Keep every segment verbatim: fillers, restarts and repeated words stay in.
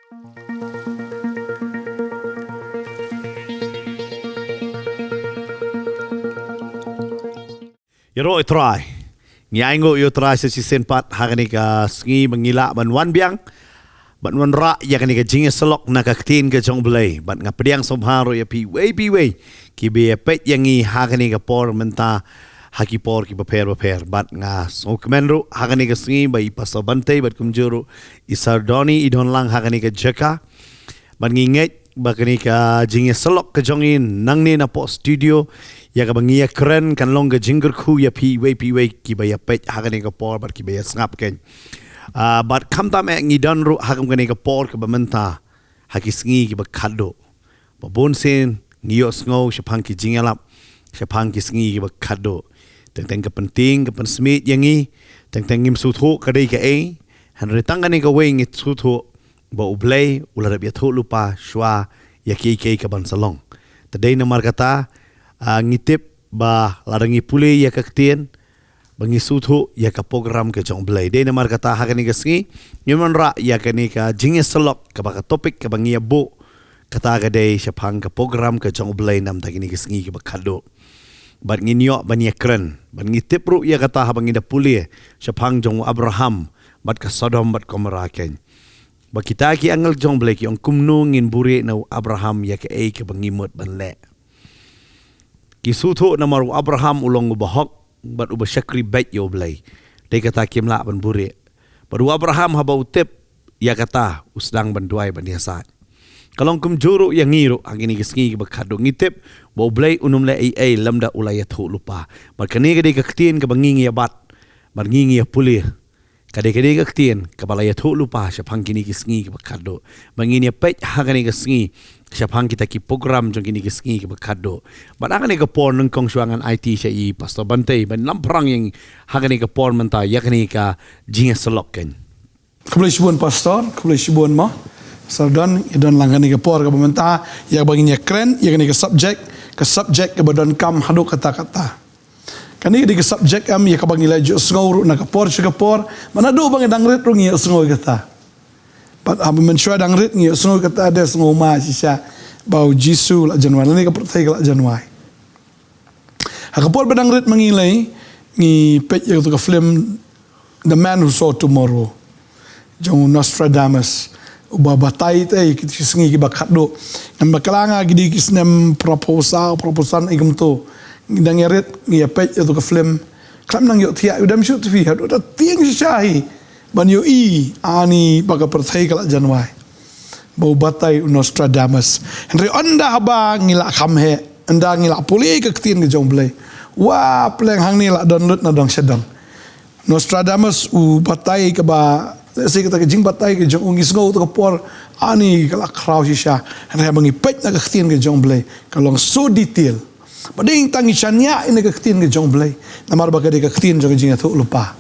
Ïaroh ïa u Trai. Ngi ainguh ïa u Trai sa shisien pat ha kane ka sngi ba ngi lah ban wan biang bad wan rah ïa kane ka jingïasyllok na ka ktien ka jong U Blei. Bad nga pdiang sngewbha ruh ïa phi iwei pa iwei kiba ïa peit ïa ngi ha kane ka por mynta ha ki por kiba pher bapher. Bad nga sngewkmen ruh ha kane ka sngi ba i Pastor Bantei bad kumjuh ruh i Sir Donny i don lang ha kane ka jaka. Bad ngi ngeit ba kane ka jingïasyllok ka jong ngi nangne napoh studio ïa kaba ngi ïakren kan long ka jingkyrkhu ïa phi iwei pa iwei kiba ïa peit ha kane ka por bad kiba ïa sngap keiñ. Ah, bad khamtam eh ngi don ruh ha kane ka por kaba mynta ha ki sngi kiba khatduh. Ba bun sien ngi ïohsngew shaphang ki jingïalap shaphang ki sngi kiba khatduh. Teng teng ka pyntieng ka pynsmiej ïa ngi, teng teng ngim sngewthuh ka dei kaei. Hynrei tang kane kawei ngi sngewthuh ba U Blei u la dep ïathuh lypa shuwa ïa kiei kiei kaban sa long. Te dei namar kata, ah, ngi tip ba lada ngi pule ïa ka ktien ba ngi sngewthuh ïa ka program ka jong U Blei. Dei namar kata ha kane ka sngi ngin wanrah ïa kane ka jingïasyllok kaba ka topic kaba ngi ïa buh kata ka dei shaphang ka program ka jong U Blei namta kine ki sngi kiba khatduh. Bad ngin ïoh ban ïakren bad ngi tip ruh ïa kata haba ngi da pule shaphang jong u Abraham bad ka Sodom bad Gomorrah keiñ. Ba kita ki angel jong U Blei ki ong kumno ngin buhrieh na u Abraham ïa kaei kaba ngi mut ban leh. Ki sngewthuh namar u Abraham u long uba hok bad uba shakri beit ïa U Blei. Dei kata kim lah ban buhrieh. Bad u Abraham haba u tip ïa kata u sdang ban duwai ban ïasaid. Ka long kumjuh ruh ïa ngi ruh ha kine ki sngi kiba khatduh ngi tip ba U Blei un ym leh ei ei lymda u la ïathuh lypa. Bad kane ka dei ka ktien kaba ngi ngi ïa bat bad ngi ngi ïa pule. Ka dei ka dei ka ktien kaba la ïathuh lypa shaphang kine ki sngi kiba khatduh. Ba ngin ïa peit ha kane ka sngi shaphang kita ki program jong kine ki sngi kiba khatduh. Bad ha kane ka por nyngkong shuwa ngan aiti sha i Pastor Bantei ban lamphrang ïa ngi ha kane ka por mynta ïa kane ka jingïasyllok keiñ. Khublei shibun Pastor, khublei shibun mo. Sir Don, ïa don lang kane ka por kaba mynta ïa ba ngin ïakren ïa kane ka subject, ka subject kaba donkam haduh katta katta. Kane ka dei ka subject em ïa kaba ngi la ju sngew ruh na ka por sha ka por. Ba naduh ba ngi dang rit ruh ngi ïohsngew ïa kata. Bad haba mynshuwa dang rit ngi ïohsngew ïa kata, da sngew ma shisha ba u Jisu la jan wai lane ka pyrthei ka la jan wai. Ha ka por ba dang rit ma ngi lei ngi peit ïa kata ka film The Man Who Saw Tomorrow jong u Nostradamus, uba batai te ïa ki sngi kiba khatduh. Ngan bakla nga ki dei ki snem phra phew saw phra phew san ïa kumto. Ngi dang ïa rit ngi ïa peit ïa tu ka film. Khlem nang ïohthiah ïa u dam shu tv haduh da tieng shisha hi ban ïohi ani ba ka pyrthei ka la jan wai. Ba u batai u Nostradamus. Hynrei ynda haba ngi la kham heh, ynda ngi la pule ka ktien ka jong U Blei, wa pleng hangne la don lut na dong sha dong. Nostradamus u batai kaba, lehse kata ka jingbatai ka jong u ngi sngew ta ka por ani ka la khraw shisha. Hynrei haba ngi peit na ka ktien ka jong U Blei ka long so detail. Ba dei tang ngi shaniah ïa ka ktien ka jong U Blei namar ba ka dei ka ktien jong ka jingïathuh lypa.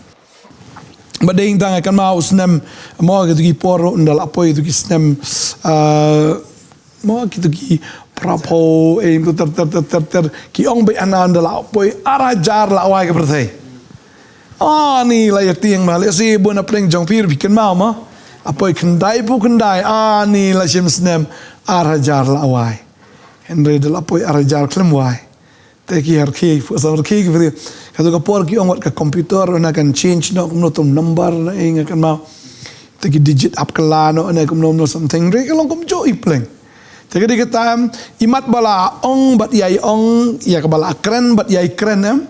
Ba dei tang kan ma u snem mo kito ki por ruh ynda la poi kito ki snem, ah, mo kito ki phra phew, eh, ter ter ter ter ter ki ong ba ana ynda la poi ar hajar la wai ka pyrthei. Ani la ïa tieng ma lehse bun na pdeng jong phi ruh phi kynmaw ma. La poi khyndai phew khyndai ani la shim snem ar hajar la wai. Hynrei da la poi ar hajar khlem wai. Te ki har ki fu sa har ki ki fu. Kato ka por ki ong wat ka computer na kan change noh kumno tu number na ïa nga kynmaw. Te ki digit hap kylla noh na kumno kumno something. Hynrei ka long kumjuh i pleng. Te ka dei kata em, i mat ba la ong bad ïai ong, ïa kaba la kren bad ïai kren em.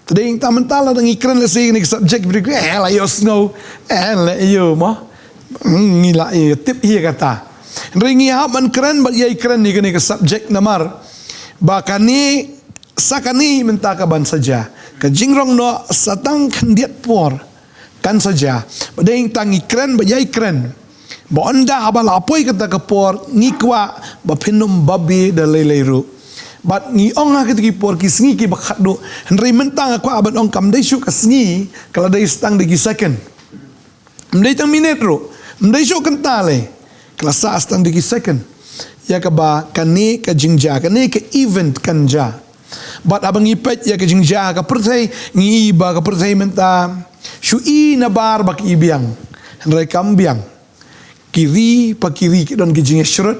Te dei tang mynta la dang i kren lehse ïa kane ka subject bri, eh, la ïohsngew, eh, la ïoh mo. Hmm, ngi la ïa tip ïa kata. Hynrei ngi hap ban kren bad ïai kren ïa kane ka subject namar ba kane sa kane mynta kaban sa jia. Ka jingrong noh sa tang khyndiat por kan sa jia. Ba dei tang ngi kren bad ïai kren. Ba ynda haba la poi kata ka por ngi kwah ba phin ym babe da lei lei ruh. Bad ngi ong ha kito ki por ki sngi kiba khatduh. Hynrei mynta nga kwah ban ong kam dei shuh ka sngi, ka la dei sa tang da ki second. Ym dei tang minit ruh, ym dei shuh kynta lei. Ka la sah sa tang da ki second. Ïa kaba kane ka jingjia, kane ka event kan jia. Bad haba ngi peit ïa ka jingjia ha ka pyrthei, ngi i ba ka pyrthei mynta shu i na bar ba ka i biang. Hynrei kam biang. Ki ri pa ki ri ki don ki jingïasyrut,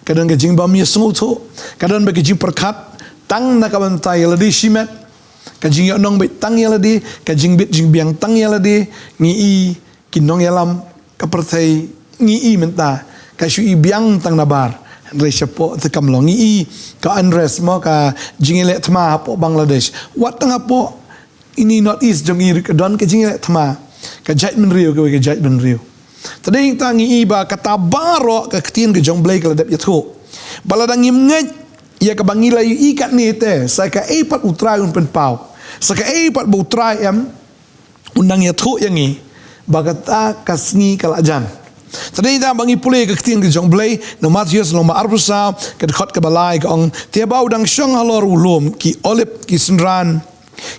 ka don ka jingbym ïasngewthuh, ka don ba ki jingpyrkhat tang na ka bynta ïa lade shimet, ka jingïohnong beit tang ïa lade, ka jingbit jingbiang tang ïa lade. Ngi i ki nongïalam ka pyrthei, ngi i mynta ka shu i biang tang nabar, hynrei shapoh te kam long. Ngi i ka unrest mo, ka jingïaleh thma hapoh Bangladesh. Wat tang hapoh ine i North East jong ngi ruh ka don ka jingïaleh thma, ka jaitbynriew kawei ka jaitbynriew. Te dei tang ngi i ba kata baroh ka ktien ka jong Blei ka la dep ïathuh. Ba lada ngim ngeit ïa kaba ngi la ïohi katne te, sa kaei pat U Trai un pynpaw, sa kaei pat ba U Trai em un nang ïathuh ïa ngi ba kata ka sngi ka la jan. Te dei tang ba ngi pule ka ktien ka jong Blei na Mathaios lynnong ba arphew saw, ka dkhot kaba lai, ka ong: Te haba u dang shong halor u lum, ki olib ki synran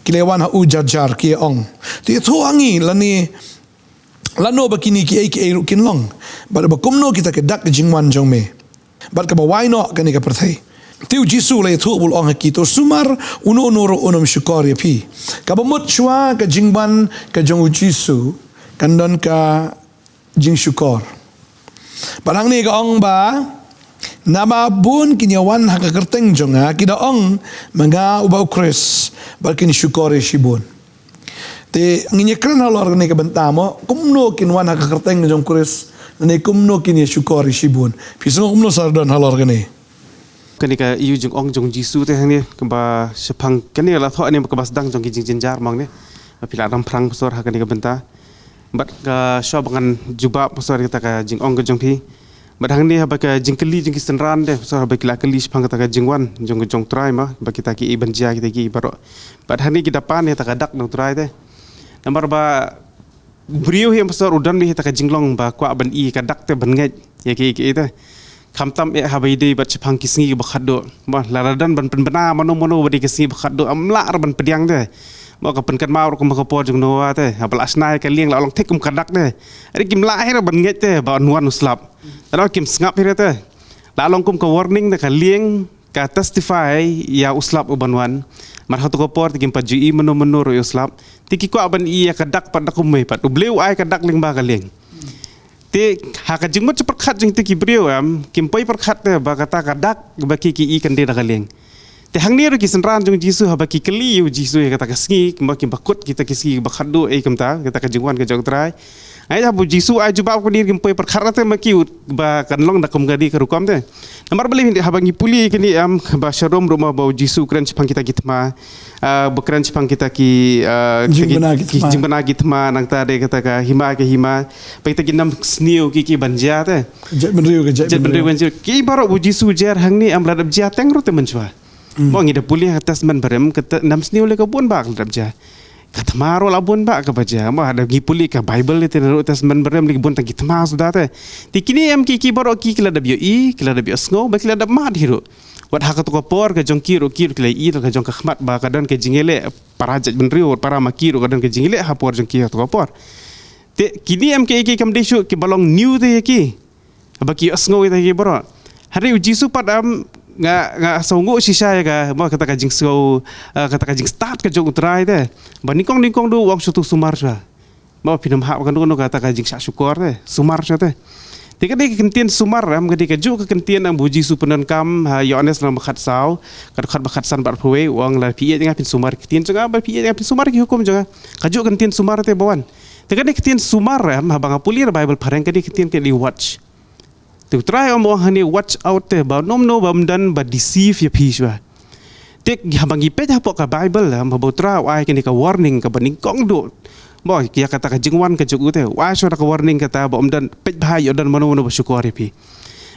ki la wan ha u jar jar, ki ong: To ïathuh ha ngi lane lano ba kine kiei kiei ruh kin long, bad ba kumno kita ki dak jingwan jong me, bad kaba wai noh kane ka pyrthei. Te U Jisu u la ïathuh bad u la ong ha ki: To sumar uno uno ruh un ym shukor ïa phi. Kaba mut shuwa ka jingwan ka jong U Jisu kan don ka jingshukor. Bad hangne ka ong ba, naba bun kin ïawan ha ka kyrteng jong nga, ki da ong, Ma nga uba U Khrist, bad kin shukor ïa shibun. Te ngin ïakren halor kane ka bynta mo, kumno kin wan ha ka kyrteng jong U Khrist, ne kumno kin ïashukor ïa shibun. Phi sngew kumno sa don halor kane? Kane ka ïu jingong jong Jisu te hangne, kaba shaphang kane la thoh ne kaba sdang jong ki jingjynjar mo hangne. Phi la dang pyrshang pastor ha kane ka bynta. Bad ka shuwa ba ngan jubab pastor kata ka jingong ka jong phi. Bad hangne haba ka jingkylli jong ki synran te, pastor, haba ki la kylli shaphang kata ka jingwan jong, jong U Trai mo, ba kita ki i ban jia, kita ki i baroh. Bad hangne ki da pan ïa kata ka dak na U Trai te. Namar ba briew hi, pastor, u don hi kata ka jinglong ba kwah ban i ka dak te ban ngeit ïa ki, ki i te. Khamtam eh haba i dei bad shaphang ki sngi ba khatduh. Mo, lada don ban pynbna mano mano ba dei ki sngi ba khatduh, ym lah ruh ban pdiang te. Mo, ka pynkynmaw ruh kum ha ka por jong Noah te, haba la shna ïa ka lieng la long thik kum ka dak te. Hynrei kim lah hi ruh ban ngeit te ba un wan u slap. Te la kim sngap hi ruh te. La long kum ka warning te, ka lieng ka testify ïa u slap uban wan. Namar ha kato ka por te kim pat ju i mano mano ruh ïa u slap. Te ki kwah ban i ïa ka dak pat da kumwei pat. U Blei u ai ka dak lyngba ka lieng. Te ha ka jingmut jingpyrkhat jong kita ki briew em, kim poi pyrkhat te ba kata ka dak ba ki, ki i kan dei da ka lieng. Te hangne ruh ki synran jong Jisu haba ki kylli ïa u Jisu ïa kata ka sngi, kumba kim ba kut kita ki sngi ba khatduh ei kumta, kata ka jingwan ka jong U Trai. Ai haba u Jisu ai jubab kumne, kim poi pyrkhat te ma ki, u ba kan long da kum kane ka rukom te. Namar balei hynrei haba ngi pule kane em, ba sharum ruh mo ba u Jisu u kren shaphang kita ki thma. Ah, ba kren shaphang kita ki, ah, kita ki, jingbna ki, ki thma, jingbna ki thma, nangta dei kata ka hima ka hima. Ba kita ki nam sniew ki, ki ban jia te. Jaitbynriew ka jaitbynriew. Jaitbynriew ban jia. Ki baroh u Jisu u jer hangne em la dep jia teng ruh te mynshuwa. Hmm. Mo, ngi da pule ha ka Testament Barim, kata nam sniew lei ka bun ba ka la dep jia. Ka thma ruh la bun ba kaba jia. Mo, haba ngi pule ka Baibl te, na ruh Testament Barim lei ka bun tang ki thma suda te. Te kine em ki, ki baroh ki, ki la dep ïohi, ki la dep ïohsngew, ba ki la dep mad hi ruh. Wat ha kato ka por ka jong ki ruh, ki ruh ki la i da ka jong ka khmat ba ka don ka jingïaleh para jaitbynriew, para ma ki ruh ka don ka jingïaleh ha por jong ki ha kato ka por. Te kine em ki, ki kam dei shuh kiba long new te ïa ki. Ba ki ïohsngew ïa kita ki baroh. Hynrei u Jisu pat em, nga, nga sngew nguh shisha ïa ka, mo, kata ka jingsngew, eh, kata ka jingstad ka jong U Trai te. Ba nyngkong nyngkong duh u ong shuh, to sumar shuwa. Mo, phin ym hap kano kano kata ka jingshah shukor te, sumar shuwa te. Te ka dei ka kyntien sumar em, ka dei kajuh ka kyntien em ba u Jisu u pyndonkam ha Ïoannis lynnong ba khatsaw, ka dkhot ba khatsan bad arphew wei, u ong, lada phi ïeit ïa nga phin sumar ïa ki ktien jong nga, bad phi ïeit ïa nga phin sumar ïa ki hukum jong nga. Kajuh ka kyntien sumar te ba wan. Te ka dei ka kyntien sumar em, haba nga pule ha Baibl phareng ka dei ka kyntien ka dei watch. Te U Trai u ong hangne watch out te, ba uno uno bym don ba deceive ïa phi shuwa. Te haba ngi peit hapoh ka Baibl em, haba U Trai u ai kane ka warning kaba nyngkong duh, mo, ïa kata ka jingwan ka jong u te, u ai shuwa da ka warning kata ba ym don, peit bha ïoh don mano mano ba shukor ïa phi.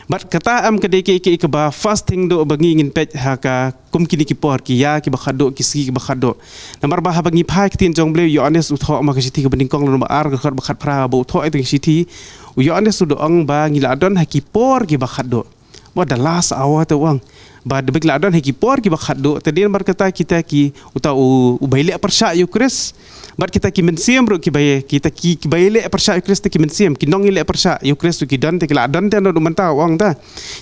Bad kata em ka dei ka, ka, kaba first thing duh ba ngi ngin peit ha ka kum kine ki por, ki ïa kiba khatduh, ki sngi kiba khatduh. Namar ba haba ngi phai ka ktien jong U Blei, u Ïoannis u thoh mo ha ka shithi kaba nyngkong lynnong ba ar, ka dkhot ba khatphra, ba u thoh ïa ka shithi, u Ïoannis u da ong ba ngi la don ha ki por kiba khatduh. Mo, the last hour te u ong. Ba da ba ngi la don ha ki por kiba khatduh, te dei namar kata kita ki, uta u, uba ïaleh pyrshah ïa u Khrist. Bad kita ki mynsiem ruh kiba ïa, kita ki, kiba ïaleh pyrshah ïa u Khrist te ki mynsiem, ki nongïaleh pyrshah ïa u Khrist ruh ki don te, ki la don te naduh mynta u ong ta.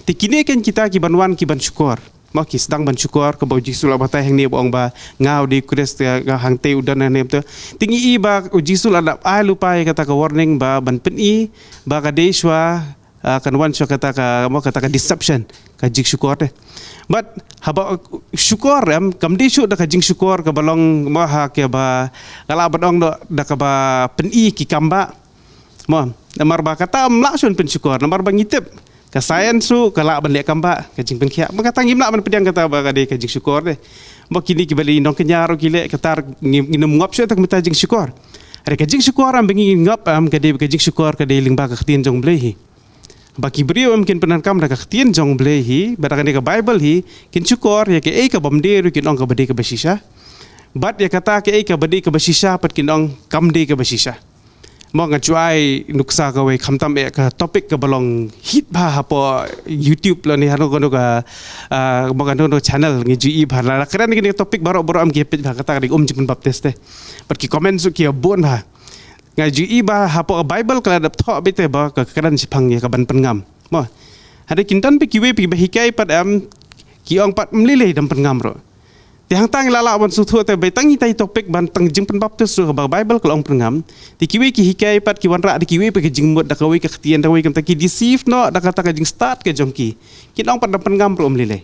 Te kine kein kita kiban wan kiban shukor. Mo, ki sdang ban shukor, kaba u Jisu u la batai hangne ba u ong ba nga u dei u Khrist, nga hangtei u don hangne te. Te ngi i ba u Jisu u la dep ai lypa ïa kata ka warning ba ban pyni ba ka dei shuwa ah, kan wan shuh kata ka, mo, kata ka deception, ka jingshukor te. But haba shukor em, kam dei shuh da ka jingshukor kaba long, mo, ha kaba ka lah ban ong noh da kaba pyni ki kam ba. Mo, namar ba kata ym lah shuh ban pynshukor, namar ba ngi tip ka science ruh ka lah ban leh kam ba, ka jingpynkhiah. Mo, kata ngim lah ban pdiang kata ba ka dei ka jingshukor de. Mo, kine kiba leh nongkynja ruh ki leh, kata ngim, ngim ngop shuh ta ka mut ka jingshukor. Hynrei ka jingshukor em ba ngi ngop em ka dei, ka jingshukor ka dei lyngba ka ktien jong U Blei hi. Ba ki briew em kin pyndonkam da ka ktien jong U Blei hi, bad da kane ka Bible hi, kin shukor ïa kaei kaba ym dei ruh kin ong kaba dei kaba shisha. Bad ïa kata kaei kaba dei kaba shisha pat kin ong kam dei kaba shisha. Mo, nga ju ai nuksa kawei, khamtam eh ka topic kaba long hit bha hapoh YouTube lane hano kano ka, ah, mo, kano kano channel, ngi ju i bha la, la kren kine topic baroh baroh em ki peit bha, kata ka dei um jingpynbaptis te. Bad ki comment ruh ki bun bha. Nga ju i ba hapoh Bible ka la dep thoh beit te ba ka kren shaphang ïa ka ban pynngam. Mo. Hynrei kin don beit kiwei pat kiba hikai pat em, ki ong pat ym lei lei, dang pynngam ruh. Te hangta ngi la lah ban sngewthuh te ba tang ita i topic ban tang jingpynbaptis ruh ba Bible ka la ong pynngam. Te kiwei ki hikai pat, ki wanrah da kiwei pat ki jingmut, da kawei ka ktien, da kawei, kumta ki deceive noh da kata ka jingstad ka jong ki. Kin ong pat dang pynngam ruh, ym lei lei.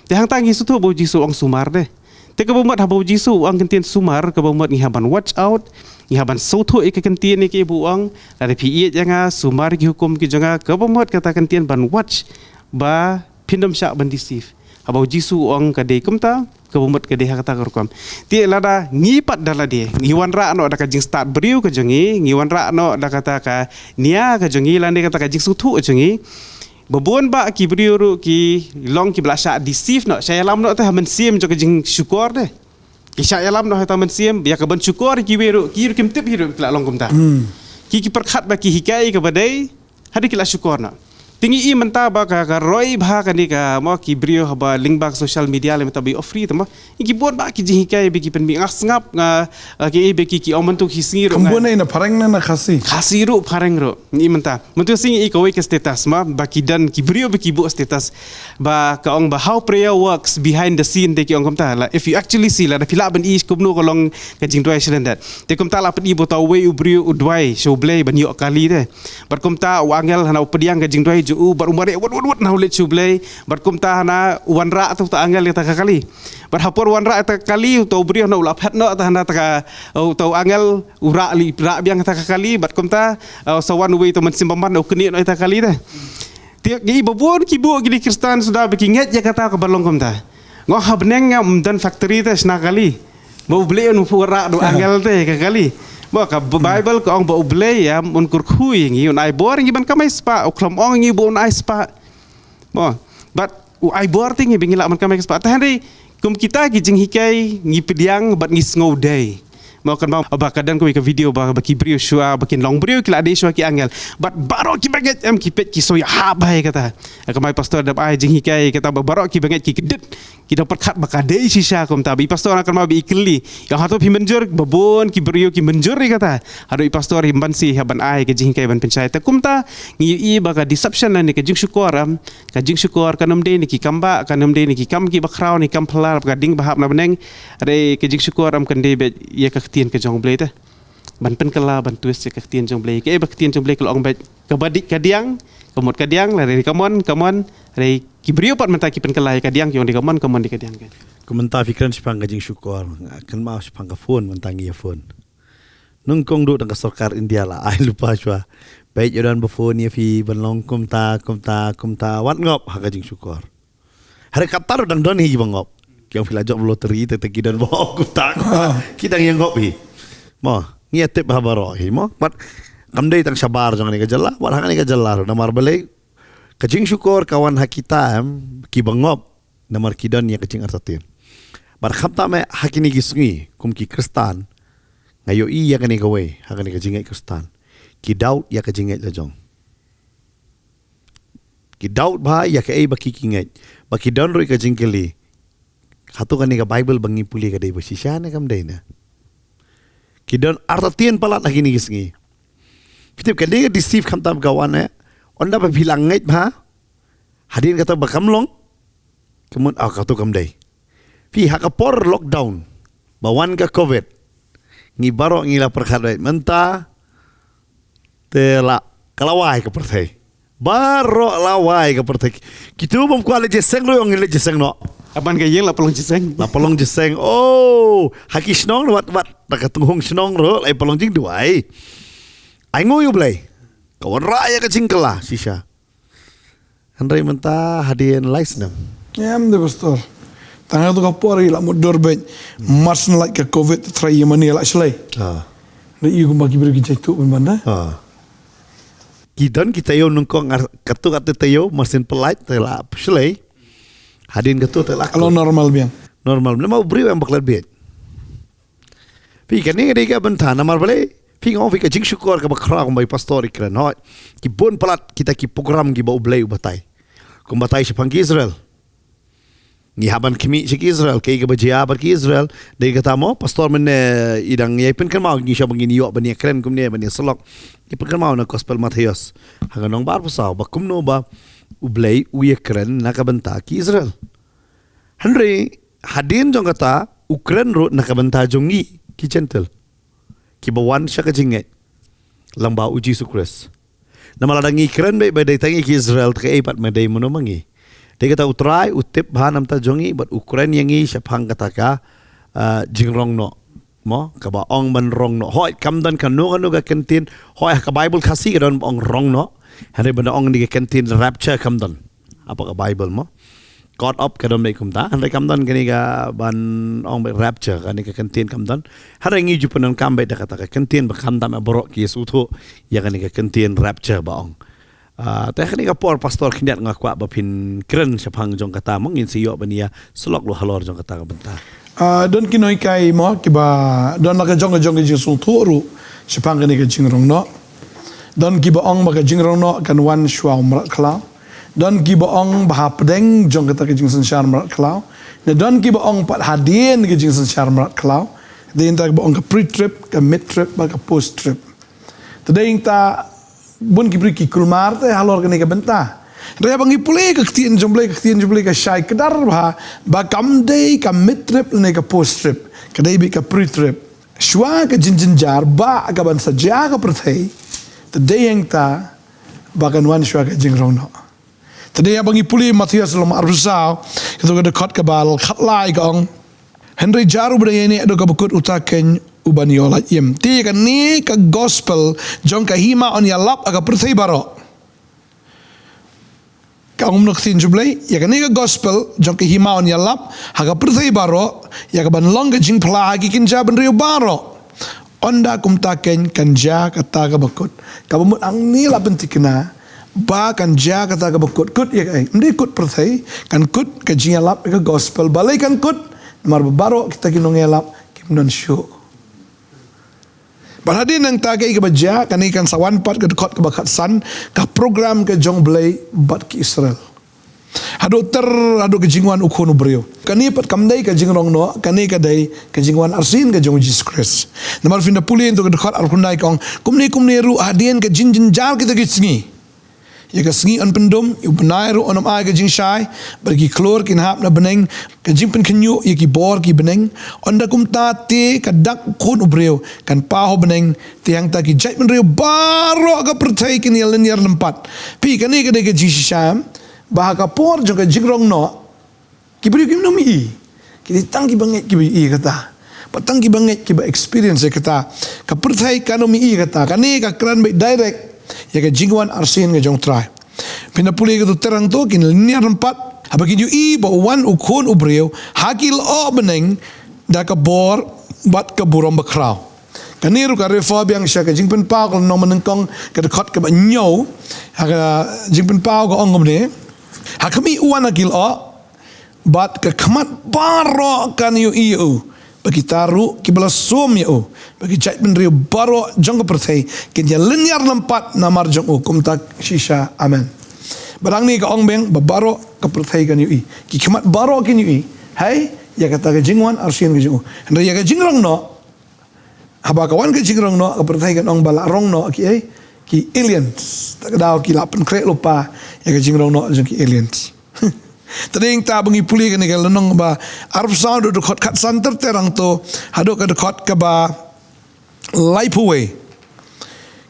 Te hangta ngi sngewthuh ba U Jisu u ong sumar de. Te kaba mut haba U Jisu u ong kyntien sumar, kaba mut ngi hap ban watch out, ngi hap ban sngewthuh ïa ka kyntien ïa kaei ba u ong, lada phi ïeit ïa nga, sumar ïa ki hukum ki jong nga, kaba mut kata ka kyntien ban watch, ba phin ym shah ban deceive. Haba U Jisu u ong ka dei kumta, kaba mut ka dei ha kata ka rukom. Te lada ngi pat da lade, ngi wanrah noh da ka jingstad briew ka jong ngi, ngi wanrah noh da kata ka nia ka jong ngi, lane kata ka jingsngewthuh ka jong ngi, ba bun bah ki briew ruh ki long kiba la shah deceive noh, shah ïalam noh te ha mynsiem jong ka jingshukor de. Ki shah ïalam noh ha ta mynsiem, ïa ka ban shukor ïa kiwei ruh, ki ruh kim tip hi ruh ki la long kumta. Ki, ki pyrkhat ba ki hikai kaba dei, hadien ki la shukor noh. Te ngi i mynta ba ka, ka roi bha kane ka, mo, ki briew haba lyngba ka social media lem mynta ba ïoh free te, mo. Ngi, ki bun bah ki jinghikai ba ki pynmih, nga sngap nga, ah, ki, ba ki, ki ong mynta ki sngi ruh. Kam nga bun na phareng na, na Khasi. Khasi ruh, phareng ruh. Ngi mynta. Mynta sngi i kawei ka status, mo, ba ki don ki briew ba ki buh status. Ba ka ong ba how prayer works behind the scene te, ki ong kumta. La, if you actually see, lada phi lah ban i kumno ka long ka jingduwai sha lyndet. Te kumta la pyni ba uta uwei u briew u duwai sha U Blei ban ïoh kali te. Bad kumta u angel hana u pdiang ka jingduwai jong u, bad u mareh wut wut wut na u leit sha U Blei. Bad kumta hana u wanrah te uta u angel ïa kata ka kali. Bad ha por wanrah ïa kata ka kali, uta u briew hana u la phet noh, te hana kata ka, uta u angel u rah leh, rah biang ïa kata ka kali, bad kumta, eh, sa wan uwei uta u mynsiem bymman u knieh noh ïa kata ka kali te. Te ngi i ba bun ki buh, kine ki Khristan suda ba ki ngeit ïa kata kaba long kumta. Nga ong ha bneng ym don factory te shna kali. Ba U Blei un pynrah da u angel te ka kali. Ba ka B-, Bible ka ong ba U Blei, em, un kyrkhu ïa ngi, un ai bor ïa ngi ban kamai spah, u khlem ong ïa ngi ba un ai spah. Mo, bad u ai bor te ïa ngi ba ngin lah ban kamai spah. Te hynrei kum kita ki jinghikai ngi pdiang bad ngi sngewdei. Mo, kynmaw ba ka don kawei ka video ba, ba ki briew shuwa, ba kin long briew ki la dei shuwa ki angel. Bad baroh kiba ngeit em ki peit ki sngewhap bha ïa kata. Kynmaw i pastor dep ai jinghikai kata ba baroh kiba ngeit ki kyndit. Ki dang pyrkhat ba ka dei shisha kumta, ba i pastor nga kynmaw ba i kylli. Ïa hato phi mynjur, ba bun ki briew ki mynjur ïa kata. Haduh i pastor hynmen shi hap ban ai ka jinghikai ban pynshai. Te kumta ngi ïohi ba ka deception lane ka jingshukor em, ka jingshukor kan ym dei na ki kam ba, kan ym dei na ki kam kiba khraw, na ki kam phylla, ka ding ba hap na bneng. Hynrei ka jingshukor em kan dei beit ïa ka ktien ka jong U Blei te. Ban pynkylla, ban twist ïa ka ktien jong U Blei. Kaei ba ka ktien jong U Blei ka la ong beit, kaba dei ka diang, ka mut ka diang, lane ka mon, ka mon, hynrei ki briew pat mynta ki pynkylla ïa ka diang, ki ong dei ka mon, ka mon dei ka diang. Ka mynta phi kren shaphang ka jingshukor, nga kynmaw shaphang ka phone, mynta ngi ïa phone. Nyngkong duh tang ka sorkar India la ai lypa shuwa. Beit ïa u don ba phone ïa phi ban long kumta, kumta, kumta, wat ngop ha ka jingshukor. Hynrei katta ruh dang don hi kiba ngop. Ki ong phi la jop lottery te, te ki don ba kumta, kumta. Ki dang ïa ngop hi. Mo, ngi ïa tip ha baroh hi, mo. Bad kam dei tang shabar jong kane ka jylla, bad ha kane ka jylla ruh namar balei ka jingshukor ka wan ha kita em, kiba ngop, namar ki don ïa ka jingartatien. Bad khamtam eh ha kine ki sngi kum ki Khristan, nga ïohi ïa kane kawei ha kane ka jingngeit Khristan. Ki doubt ïa ka jingngeit la jong. Ki doubt bha ïa kaei ba ki, ki ngeit. Ba ki don ruh ïa ka jingkylli, hato kane ka Bible ba ngi pule ka dei ba shisha ne kam dei ne? Ki don artatien palat ha kine ki sngi. Phi tip kane ka deceive khamtam ka wan eh. Ynda ba phi la ngeit bha, hadien kata ba kam long, ka mut, ah, kato kam dei. Phi, ha ka por lockdown ba wan ka covid, ngi baroh ngi la pyrkhat beit mynta te la ka la wai ka pyrthei. Baroh la wai ka pyrthei. Kitu bym kwah leit jingïaseng ruh, ong leit jingïaseng noh. Haban ka ïing la pynlong jingïaseng. La pynlong jingïaseng. Oh, ha ki shnong wat wat, da ka tynghong shnong ruh la pynlong jingduwai. Ai nguh ïa U Blei. Ka wanrah ïa ka jingkylla shisha. Hynrei mynta hadien lai snem. Em de pastor. Tang ha tu ka por i la mutdur beit. Mar syn lait ka covid, trai ïa mane la shlei. Ah. Da ïa kumba ki briew ki jait tu ban ban da. Ah. Ki don ki taïew nyngkong, ar katu katu taïew, mar syn pynlait te la shlei. Hadien katu te la. Alo normal biang. Normal. Namar u briew em baklat biang. Phi, kane ka dei ka bynta namar balei? Phi, nga ong phi, ka jingshukor kaba khraw kumba i pastor i kren, hooid. Ki bun palat kita ki program kiba U Blei u batai. Kum batai shaphang ki Israel. Ngi hap ban khmih sha ki Israel, kaei kaba jia bad ki Israel. Dei kata mo, pastor mynne i dang ïai pynkynmaw ngi sha ba ngin ïoh ban ïakren kumne ban ïasyllok. Ngi pynkynmaw na gospel Mathaios. Ha ka nong ba arphew saw, ba kumno ba U Blei u ïakren na ka bynta ki Israel. Hynrei hadien jong kata, u kren ruh na ka bynta jong ngi ki Jentil. Kiba wan sha ka jingngeit lyngba u Jisu Khrist. Namar lada ngi kren beit ba dei tang ïa ki Israel, te kaei pat ma dei mano ma ngi. Dei kata u Trai u tip bha na ka bynta jong ngi bad u kren ïa ngi shaphang kata ka, ah, jingrong noh. Mo, kaba ong ban rong noh. Hooid, kam don kano kano ka kyntien. Hooid, ha ka Bible Khasi ka don ba ong rong noh. Hynrei ban ong kane ka kyntien rapture kam don. Hapoh ka Bible mo. Caught up ka don beit kumta. Hynrei kam don kane ka ban ong beit rapture, kane ka kyntien kam don. Hynrei ngi ju pyndonkam beit da kata ka kyntien ba khamtam ïa baroh ki sngewthuh ïa kane ka kyntien rapture ba ong. Ah, te kane ka por pastor khyndiat nga kwah ba phin kren shaphang jong kata mo, ngin sa ïoh ban ïasyllok ruh halor jong kata ka bynta. Ah, don ki nonghikai mo kiba don la ka jong ka jong ka jingsngewthuh ruh shaphang kane ka jingrong noh. Don kiba ong ba ka jingrong noh kan wan shuwa u mrad khlaw. Don kiba ong ba hapdeng jong kata ka jingsynshar mrad khlaw. Ne don kiba ong pat hadien ka jingsynshar mrad khlaw. Dei kata ba ong ka pre-trib, ka mid-trib bad ka post-trib. Te dei kata bun ki briew ki kulmar te halor kane ka bynta. Hynrei haba ngi pule ka ktien jong U Blei, ka ktien jong U Blei ka shai kdar bha ba kam dei ka mid-trib ne ka post-trib. Ka dei beit ka pre-trib. Shuwa ka jingjynjar ba ka ban sa jia ka pyrthei. Te dei kata ba kan wan shuwa ka jingrong noh. Te dei haba ngi pule Mathaios lynnong arphew saw, kata ka dkhot kaba khatlai ka ong. Hynrei jar uba dang ïaineh haduh kaba kut uta keiñ u ban ïoh lait im. Te ïa kane ka gospel jong ka hima yn ïalap ha ka pyrthei baroh. Ka ong kumno ka ktien jong U Blei, ïa kane ka gospel jong ka hima yn ïalap ha ka pyrthei baroh, ïa ka ban long ka jingphla ha ki kynja bynriew baroh. Ynda kumta keiñ kan jia kata kaba kut. Kaba mut hangne la pynthikna ba kan jia kata kaba kut. Kut ïa kaei? Ym dei kut pyrthei, kan kut ka jingïalap ïa ka gospel. Balei kan kut? Namar ba baroh kita ki nongïalap kim don shuh. Bad hadien nangta kaei kaba jia, kane kan sa wan pat ka dkhot kaba khatsan, ka program ka jong U Blei bad ki Israel. Haduh ter, haduh ka jingwan u Khun u briew. Kane pat kam dei ka jingrong noh, kane ka dei ka jingwan arsien ka jong u Jisu Khrist. Namar phin da pule hangto ka dkhot arphew khyndai ka ong, kumne kumne ruh hadien ka jingjynjar kita ki sngi. Ïa ka sngi yn pyndum, ïa u bnai ruh yn ym ai ka jingshai, bad ki khlur kin hap na bneng, ka jingpynkhynñiuh ïa ki bor ki bneng, ynda kumta te ka dak u Khun u briew kan paw ha bneng, te hangta ki jaitbynriew baroh ka pyrthei kin ïalynñiar lympat. Phi, kane ka dei ka jingshisha, ba ha ka por jong ka jingrong noh, ki briew kim nym ïohi. Ki dei tang kiba ngeit kiba ïohi kata. Bad tang kiba ngeit kiba experience ïa kata. Ka pyrthei kam nym ïohi kata. Kane ka kren beit direct ïa ka jingwan arsien ka jong U Trai. Phin da pule kato ter hangto kin lynñiar lympat haba kin ïohi ba wan u Khun u briew ha ki lyoh bneng da ka bor bad ka burom bakhraw. Kane ruh ka refer biang sha ka Jingpynpaw ka lynnong banyngkong ka dkhot kaba hynñiew. Ha ka Jingpynpaw ka ong kumne. Ha khmih u wan ha ki lyoh bad ka khmat baroh kan ïohi ïa u. Bad kita ruh kiba la sum ïa u, bad ki jaitbynriew baroh jong ka pyrthei kin ïalynñiar lympat namar jong u. Kumta shisha. Amen. Bad hangne ka ong biang ba baroh ka pyrthei kan ïohi. Ki khmat baroh kin ïohi. Hei, ïa kata ka jingwan arsien ka jong u. Hynrei ïa ka jingrong noh, haba ka wan ka jingrong noh, ka pyrthei kan ong ba la rong noh kiei, ki aliens. Ta ka daw ki la pynkhreh lypa ïa ka jingrong noh jong ki aliens. Te dei hangta ba ngi pule kane ka lynnong ba arphew saw, dkhot khatsan ter ter hangto haduh ka dkhot kaba laiphew wei.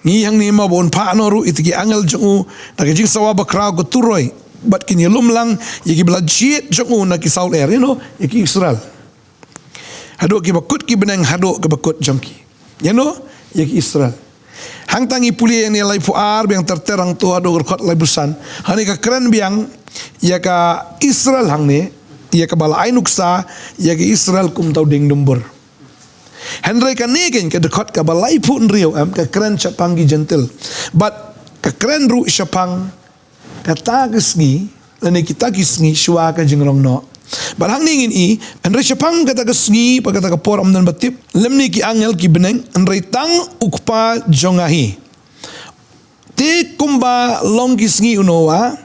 Ngi hangne mo ba un phah noh ruh ïa kita ki angel jong u da ka jingsawa bakhraw ka turoi, bad kin ïalum lang ïa kiba la jied jong u na ki saw lyer, you know, ïa ki Israel. Haduh kiba kut ki bneng haduh kiba kut jong ki, you know, ïa ki Israel. Hangta ngi pule ïa kane laiphew ar biang ter ter hangto haduh ka dkhot laiphew san. Hangne ka kren biang ïa ka Israel hangne, ïa kaba la ai nuksa ïa ka Israel kum uta u dieng dumbur. Hynrei kane keiñ ka dkhot kaba laiphew hynriew em, ka kren shaphang ki Jentil. Bad ka kren ruh shaphang kata ka sngi, lane kita ki sngi shuwa ka jingrong noh. Bad hangne ngin i, hynrei shaphang kata ka sngi bad kata ka por ym don ba tip lymne ki angel, ki bneng, hynrei tang U Kpa jong nga hi. Te kumba long ki sngi u Noah,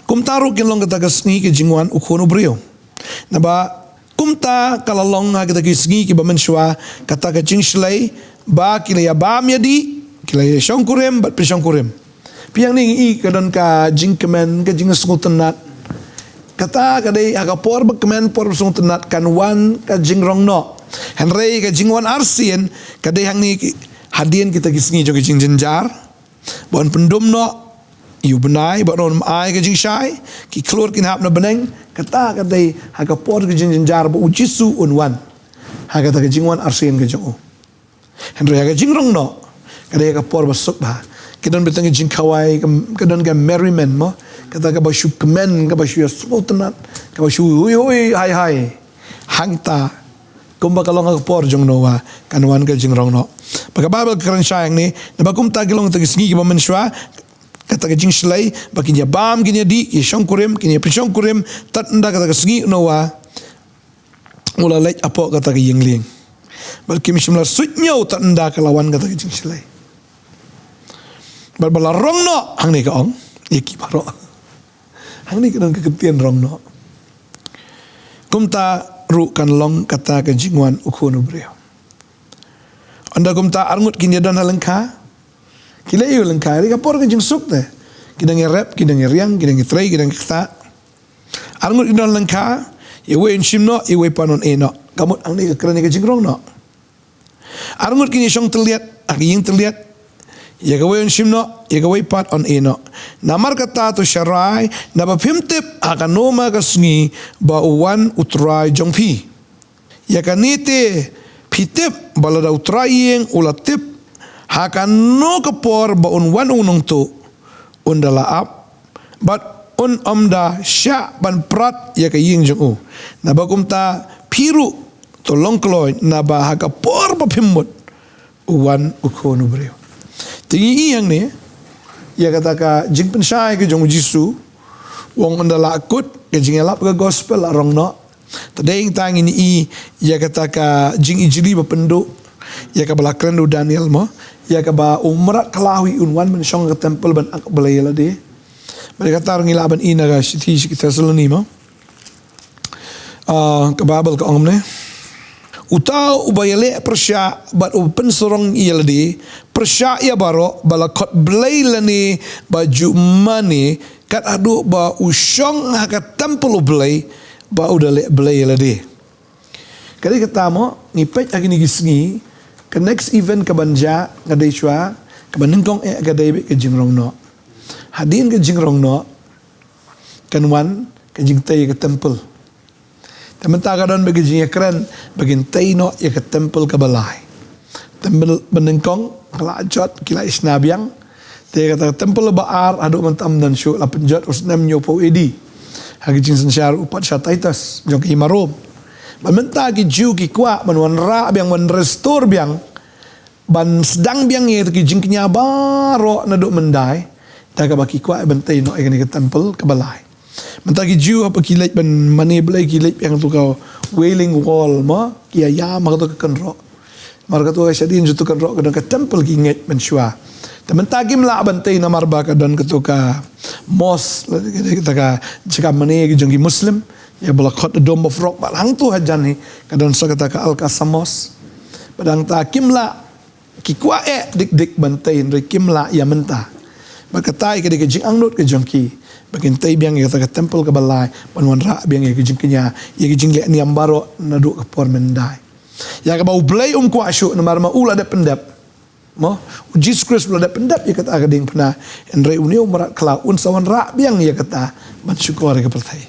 kumta ruh kin long kata ka sngi ka jingwan U Khun u briew. Naba kumta ka la long ha kita ki sngi kiba mynshuwa, kata ka jingshlei, ba ki la ïa bam ïa dih, ki la ïa shongkurim bad pynshongkurim. Phi ïa ngi i ka don ka jingkmen, ka jingsngewtynnad. Kata ka dei ha ka por ba kmen, por ba sngewtynnad, kan wan ka jingrong noh. Hynrei ka jingwan arsien ka dei hangne ki, hadien kita ki sngi jong ka jingjynjar, ba un pyndum noh ïa u bnai, ba un ym ai ka jingshai, ki khlur kin hap na bneng. Kata ka dei ha ka por ka jingjynjar ba U Jisu un wan ha kata ka jingwan arsien ka jong u. Hynrei ha ka jingrong noh ka dei ha ka por ba suk bha. Ka don beit tang ka jingkhawai, ka, ka don ka merriment mo, kata kaba shu kmen, kaba shu ïa sngewtynnad, kaba shu hui hui hai hai. Hangta kumba ka long ha ka por jong Noah, kan wan ka jingrong noh. Bad ka Baibl ka kren shai hangne, naba kumta ki long kita ki sngi kiba mynshuwa, kata ka jingshlei, ba kin ïa bam, kin ïa dih, kin ïa shongkurim, kin ïa pynshongkurim, tad ynda kata ka sngi u Noah u la leit hapoh kata ka ïing lieng. Bad kim shym la suidñiew tad ynda ka la wan kata ka jingshlei. Bad ba la rong noh, hangne ka ong ïa ki baroh. Hangne ka don ka ktien rong noh. Kumta ruh kan long kata ka jingwan U Khun u briew. Ynda kumta arngut kin ïa don ha lyngkha, ki leh ïa u lyngkha, ha ka por ka jingsuk te. Ki dang ïa rep, ki dang ïa riang, ki dang ïa trei, ki dang ïa ktah. Arngut kin don lyngkha, ïa wei un shim noh, ïa wei pat un ïeh noh. Ka mut hangne ka kren ïa ka jingrong noh. Arngut kin ïa shong tylliat ha ka ïing tylliat, ïa kawei un shim noh, ïa kawei pat un ïeh noh. Namar kata to sharai, naba phim tip ha kano ma ka sngi ba u wan U Trai jong phi. Ïa kane te phi tip ba lada u trai ïing u la tip ha kano ka por ba un wan u nongtuh, un da la ap bad un ym da shah ban prat ïa ka ïing jong u. Naba kumta phi ruh to long kloi, naba ha ka por ba phim mut u wan U Khun u briew. Te ngi i hangne ïa kata ka jingpynshai ka jong U Jisu, u ong un da la kut, ka jingïalap ka gospel la rong noh. Te dei hangta ngin i ïa kata ka jingijli ba pynduh ïa kaba la kren da u Daniel mo, ïa kaba u mrad khlaw hi un wan ban shong ha ka temple ban ak Blei ïa lade. Bad kata ruh ngi lah ban i na ka shithi sha ki Thessaloni mo. Ah, ka Baibl ka ong kumne. Uta uba ïaleh pyrshah bad uba pynsarong ïa lade, pyrshah ïa baroh, ba la khot Blei lane ba ju mane, kat haduh ba u shong ha ka temple U Blei, ba u da leh blei ïa lade. Ka dei kata mo, ngi peit ha kine ki sngi, ka next event ka ban jia, ka dei shuwa, ka ban nyngkong eh ka dei beit ka jingrong noh. Hadien ka jingrong noh kan wan ka jingtei ka temple. Te mynta ka don beit ka jingïakren ba kin tei noh ïa ka temple kaba lai. Temple ba nyngkong ka la jot, ki la ïashna biang. Te kata ka temple ba ar haduh mynta ym don shuh, la pynjot u snem hynñiewphew A D ha ka jingsynshar u patsha Titus jong ka hima Rom. Bad mynta ki Jiw ki kwah ban wanrah biang, wan restore biang, ban sdang biang ïa ki jingkñia baroh naduh myndai, da kaba ki kwah ban tei noh ïa kane ka temple kaba lai. Mynta ki Jiw haba ki leit ban mane Blei ki leit biang ha kato ka Wailing Wall mo, ki ïa ïam ha kato ka kynroh. Namar kato ka shadien jong kato ka kynroh ka don ka temple, ki ngeit mynshuwa. Te mynta kim lah ban tei namar ba ka don kato ka mosque, kata ka jaka mane ka jong ki Muslim, ïa ba la khot the Dome of Rock, bad hangto hajan hi ka don sa kata ka Al-Aqsa Mosque. Bad hangta kim lah, ki kwah eh dik dik ban tei, hynrei kim lah ïa mynta. Bad kata ka dei ka jingangnud ka jong ki ba kin tei biang ïa kata ka temple kaba lai, ban wanrah biang ïa ki jingkñia, ïa ki jingleh niam baroh naduh ka por myndai. Ïa kaba U Blei um kwah shuh namar ma u la dep pyndep. Mo, u Jisu Khrist u la dep pyndep ïa kata ka diengphna, hynrei une u mrad khlaw un sa wanrah biang ïa kata ban shukor ïa ka pyrthei.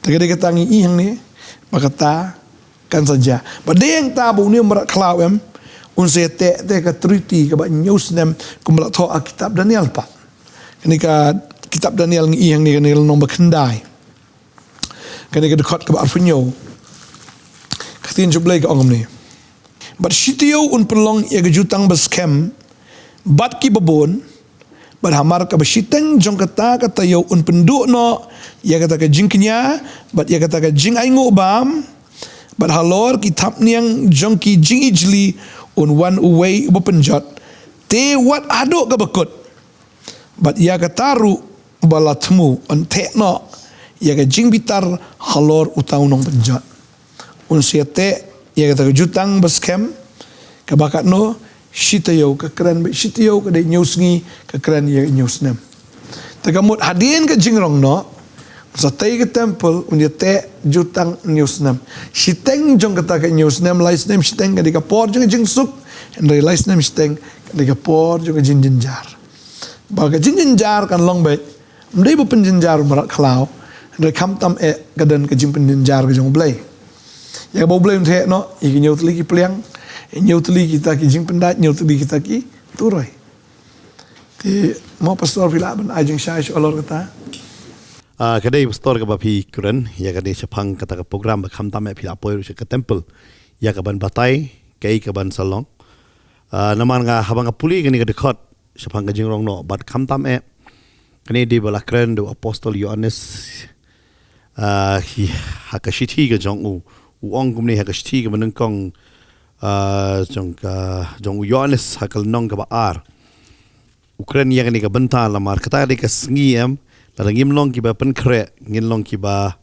Te ka dei kata ngi i hangne ba kata kan sa jia. Ba dei hangta ba une u mrad khlaw em, un sa ïateh te ka treaty kaba hynñiew snem kumba la thoh ha kitab Daniel pat. Kane ka kitab Daniel ngi i hangne, kane ka lynnong ba khyndai, kane ka dkhot kaba arphew hynñiew. Ka ktien jong U Blei ka ong kumne: Bad shi taïew un pynlong ïa ka jutang ba skhem bad kiba bun, bad hamar kaba shiteng jong kata ka taïew un pynduh noh ïa kata ka jingkñia bad ïa kata ka jingainguh bam, bad halor ki thapniang jong ki jingijli un wan uwei uba pynjot, te wat haduh kaba kut. Bad ïa kata ruh ba la thmu yn theh noh ïa ka jingbitar halor uta u nongpynjot. Un sa ïateh ïa kata ka jutang ba skhem, kaba katno, shi taïew. Ka kren ba shi taïew ka dei hynñiew sngi, ka kren ïa hynñiew snem. Te ka mut hadien ka jingrong noh, un sa tei ka temple, un ïateh jutang hynñiew snem. Shiteng jong kata ka hynñiew snem, lai snem shiteng ka dei ka por jong ka jingsuk, hynrei lai snem shiteng ka dei ka por jong ka jingjynjar. Ba ka jingjynjar kan long beit, ym dei ba pynjynjar u mrad khlaw, hynrei khamtam eh ka don ka jingpynjynjar ka jong U Blei. Ïa kaba U Blei un theh noh ïa ki hynñiew tylli ki pliang, hynñiew tylli kita ki jingpyndait, hynñiew tylli kita ki turoi. Te mo pastor, phi lah ban ai jingshai sha halor kata? Ah, ka dei pastor kaba phi kren ïa kane shaphang kata ka program ba khamtam eh phi la poi ruh sha ka temple ïa kaban batai kaei kaban sa long. Ah, namar nga haba nga pule kane ka dkhot shaphang ka jingrong noh, bad khamtam eh kane dei ba la kren da u apostol Ïoannis, ah, hi, ha ka shithi ka jong u. U ong kumne ha ka shithi kaba nyngkong, ah, jong ka, jong u Ïoannis ha ka lynnong kaba ar. U kren ïa kane ka bynta namar kata ka dei ka sngi em, lada ngim long kiba pynkhreh, ngin long kiba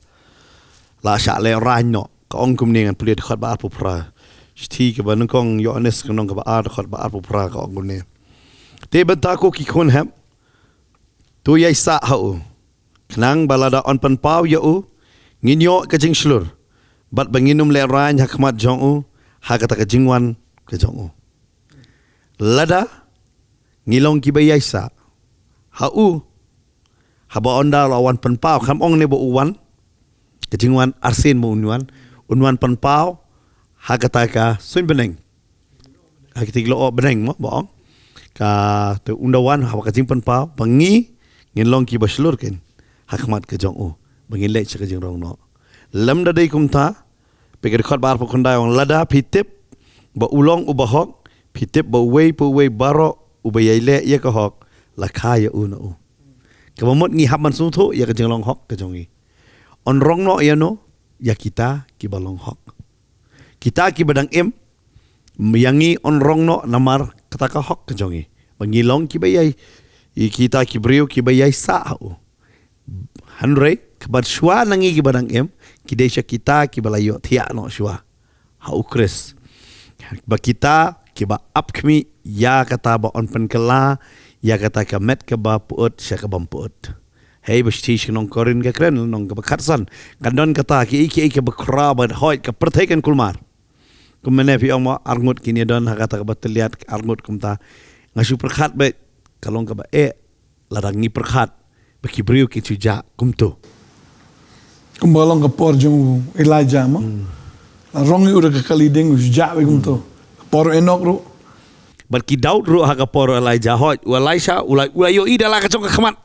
la shah lehraiñ noh. Ka ong kumne, ngan pule dkhot ba arphew phra. Shithi kaba nyngkong Ïoannis ka lynnong kaba ar dkhot ba arphew phra ka ong kumne: Te bynta ko ki khun hep, to ïaisah ha u, khnang ba lada yn pynpaw ïa u, ngin ïoh ka jingshlur, bad ba ngin ym lehraiñ ha khmat jong u ha kata ka jingwan ka jong u. Lada ngi long kiba ïaisah ha u, haba ynda la wan pynpaw, kam ong ne ba u wan, ka jingwan arsien ba un wan, un wan pynpaw ha kata ka suiñ bneng. Ha kita ki lyoh bneng mo ba ong. Ka te ynda wan haba ka jingpynpaw, ba ngi ngin long kiba shlur kein ha khmat ka jong u, ba ngin leit sha ka jingrong noh. Lymda dei kumta, peit ka dkhot ba arphew khyndai, ong: Lada phi tip ba u long u bahok, phi tip ba uwei pa uwei baroh uba ïai leh ïa ka hok, la kha ïa u na u. Kaba mut ngi hap ban sngewthuh ïa ka jinglong hok ka jong ngi. Yn rong noh ïa no? Ïa kita kiba long hok. Kita kiba dang im, ïa ngi yn rong noh namar kata ka hok ka jong ngi, ba ngi long kiba ïai, ïa kita ki briew kiba ïaisah ha u. Hynrei kaba shuwa na ngi kiba dang im, ki dei sha kita kiba la ïohthiah noh shuwa ha u Khrist. Ba kita kiba ap khmih ïa kata ba yn pynkylla ïa kata ka met kaba pyut sha ka bym pyut. Hei, ba shithi sha ki nong Korinth ka kren, lynnong kaba khatsan, ka don kata, kiei kiei kiba khraw bad hoi, ka pyrthei kan kulmar. Kumne phi ong mo, arngut kin ïa don ha kata kaba tylliat, arngut kumta. Nga shu pyrkhat beit, ka long kaba eh lada ngi pyrkhat ba ki briew kin shu jah kumto. Kumba long ka por jong u Elijah mo. Hmm. La rong ïa u da ka kali ding, u shu jah beit kumto. Hmm. Ka por u Enok ruh. Bad ki Daud ruh ha ka por u Elijah, hoi, u Elisha u la, u la ïohi da la ka jong ka khmat.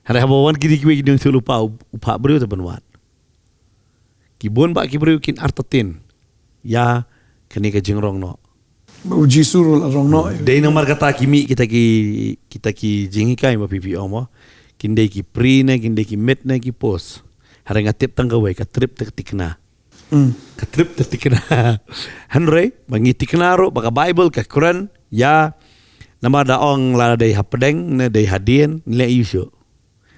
Hynrei haba wan kine kiwei ki nongïathuhlypa, u, u phah briew te ban wad. Ki bun bah ki briew kin artatien ïa kane ka jingrong noh. Ba u Jisu ruh la rong noh. Dei namar kata ki mih kita ki, kita ki jinghikai ma phi phi ong mo. Kin dei ki pre ne, kin dei ki mid ne, ki post. Hynrei nga tip tang kawei, ka trip te thikna. Hmm. Ka trip te thikna. Hynrei ba ngi thikna ruh ba ka Baibl ka kren ïa, namar da ong lada dei hapdeng ne dei hadien, leh ïa u shuh.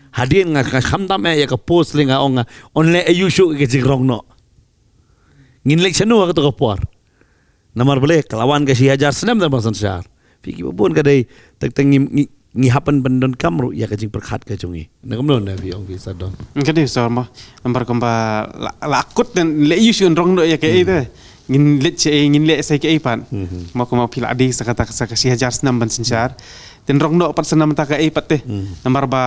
Hadien nga, nga khamtam eh ïa ka post, lei nga ong nga, yn leh ïa u shuh ka jingrong noh. Ngin leit shano ha kato ka por? Namar balei, ka la wan ka shi hajar snem te ban synshar. Phi, kiba bun ka dei, teng teng ngi, ngi, ngi hap ban pyndonkam ruh ïa ka jingpyrkhat ka jong ngi. Na kumno na phi ong phi sa don? Ka dei sa mo, namar kumba la, la kut, leh ïa u shuh, yn rong noh ïa kaei te. ngin leit shaei, ngin leh sa kaei pat. Mo kumba phi la dei sa kata ka, sa ka shi hajar snem ban synshar. Te nrong noh pat sa namar kata kaei pat te. Namar ba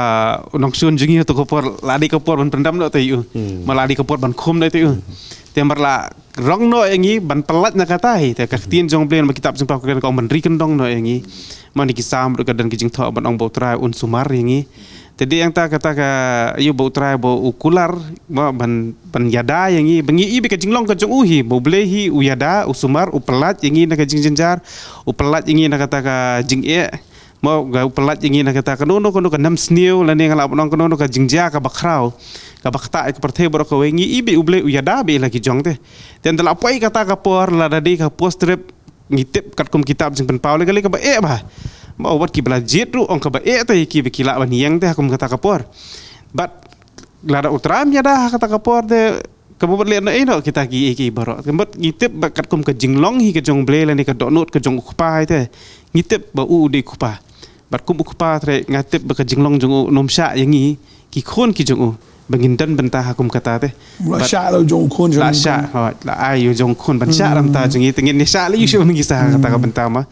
u nongshun jong ngi ha kata ka por la dei ka por ban pyndam noh te ïa u. Mo la dei ka por ban khum noh te ïa u. Te namar la rong noh ïa ngi ban pyllait na kata hi. Te ka ktien jong U Blei na kitab Jingpynpaw ka ong ban ri kyndong noh ïa ngi. Mo na ki Salm ruh ka don ka jingthoh ban ong ba U Trai un sumar ïa ngi. Te dei hangta kata ka, ïa ba U Trai ba u kular, mo ban, ban ïada ïa ngi, ba ngi i beit ka jinglong ka jong u hi, ba U Blei hi u ïada, u sumar, u pyllait ïa ngi na ka jingjynjar, u pyllait ïa ngi na kata ka jingeh, mo ga u pyllait ïa ngi na kata kano kano ka nemsniew, lane nga lah ban ong kano kano ka jingjia kaba khraw, kaba ktah ïa ka pyrthei baroh kawei, ngi i beit U Blei u ïada beit la ki jong te. Te ynda la poi kata ka por, lada dei ka post trib, ngi tip katkum kitab Jingpynpaw lei ka lei kaba eh bha. Mo wat kiba la jied ruh ong kaba eh te ïa ki ba ki lah ban ïeng te ha kum kata ka por. Bad lada U Trai um ïada ha kata ka por te kaba bud leh noh ïa noh kita kiei kiei baroh. Ka mut ngi tip ba katkum ka jinglong hi ka jong U Blei lane ka dohnud ka jong U Kpa hi te. Ngi tip ba u u dei U Kpa. Bad kum U Kpa te nga tip ba ka jinglong jong u un ym shah ïa ngi ki khun ki jong u ba ngin don bynta ha kum kata te. La shah la u jong u khun, la shah, hooid, la ai u jong u khun ban shah na ka bynta jong ngi, te ngin ïa shah leh ïa u shuh mynta ha kata ka bynta mo.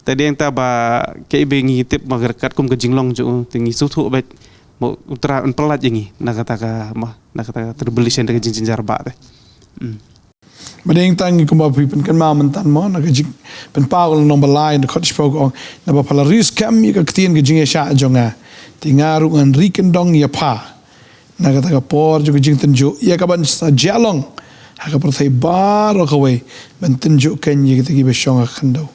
Te dei hangta ba kaei ba ngi tip mo katkum ka jinglong jong u te ngi sngewthuh beit mo U Trai un pyllait ïa ngi na kata ka mo, na kata ka tribulation, da ka jingjynjar ba te. Hmm. Ba dei hangta ngi kumba phi pynkynmaw mynta mo, na ka Jingpynpaw ka lynnong ba lai, na ka dkhot shiphew ka ong, naba pha la ri skhem ïa ka ktien ka jingïaishah jong nga, te nga ruh ngan ri kyndong ïa pha na kata ka por jong ka jingtynjuh, ïa kaban sa jia long ha ka pyrthei baroh kawei, ban tynjuh keiñ ïa kita kiba shong ha ka khyndew.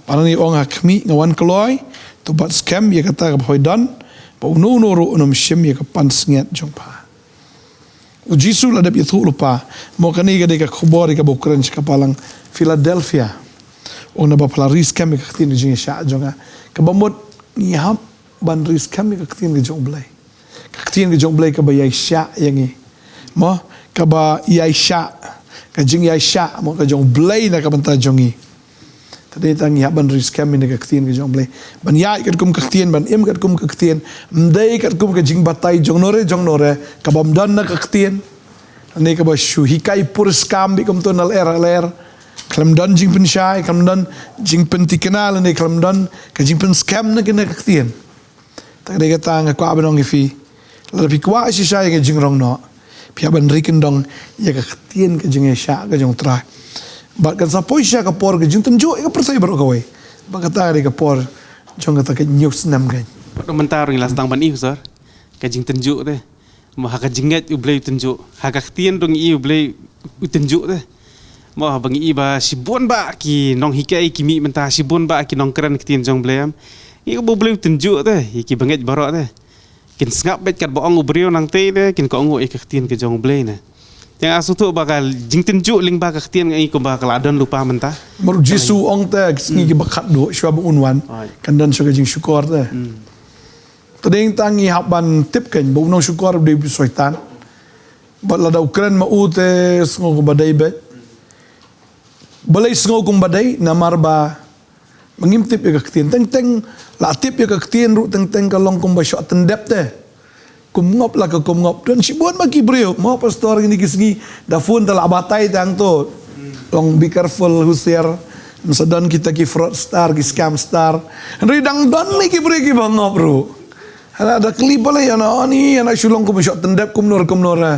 Bad ngi ong ha khmih nga wan kloi, to bat skhem ïa kata kaba pha don, ba uno uno ruh un ym shim ïa ka pansngiat jong pha. U Jisu la dep ïathuh lypa, mo kane ka dei ka khubor ïa kaba u kren sha ka balang Philadelphia. U ong naba pha la ri skhem ïa ka ktien ka jingïaishah jong nga. Kaba mut ngi hap ban ri skhem ïa ka ktien ka jong U Blei. Ka ktien ka jong U Blei kaba ïaishah ïa ngi. Mo, kaba ïaishah, ka jingïaishah mo ka jong U Blei na ka bynta jong ngi. Te dei tang ngi hap ban ri skhem ïa ka ktien ka jong U Blei. Ban ïaid katkum ka ktien, ban im katkum ka ktien. Ym dei katkum ka jingbatai jong nore jong nore, kaba ym don na ka ktien. Lane kaba shu hikai puriskam beit kumto na lyer lyer. Khlem don jingpynshai, khlem don jingpynthikna, lane khlem don ka jingpynskhem na kane ka ktien. Te ka dei kata nga kwah ban ong ïa phi. Lada phi kwah shisha ïa ka jingrong noh, phi hap ban ri kyndong ïa ka ktien ka jingïaishah ka jong U Trai. Bad kan sa poi shisha ka por ka jingtynjuh ïa ka pyrthei baroh kawei. Bad kata ka dei ka por jong kata ka hynñiew snem keiñ. Bad mynta ruh ngi la sdang ban ïohi sir ka jingtynjuh te. Mo ha ka jingngeit U Blei u tynjuh. Ha ka ktien dang ïohi U Blei u tynjuh te. Mo haba ngi ïohi ba shibun bah ki nonghikai ki mih mynta, shibun bah ki nongkren ktien jong U Blei em. Ngi ïohi ba U Blei u tynjuh te, ïa kiba ngeit baroh te. Kin sngap beit katba ong u briew nangtei te, kin kohnguh ïa ka ktien ka jong U Blei ne. Te nga sngewthuh ba ka jingtynjuh lyngba ka ktien ngi kumba ka la don lypa mynta. Namar U Jisu u ong te, ki sngi kiba khatduh shuwa ba un wan, kan don shuh ka jingshukor te. Hmm. Te dei tang ngi hap ban tip keiñ ba u nongshukor u dei u Soitan. Bad lada u kren ma u te sngew kumba dei beit. Balei sngew kumba dei? Namar ba, ba ngim tip ïa ka ktien. Teng teng la tip ïa ka ktien ruh teng teng ka long kumba shoh tyndep te. Kum ngop la ka kum ngop. Don shibun ma ki briew, mo pastor, kine ki sngi da phone te la batai tang to. Long be careful, husiar. Ym sa don kita ki fraudster, ki scamster. Hynrei dang don ne ki briew kiba ngop ruh. Hana da kli balei ïa na oni, ïa na shu long kumba shoh tyndep kumno re kumno re.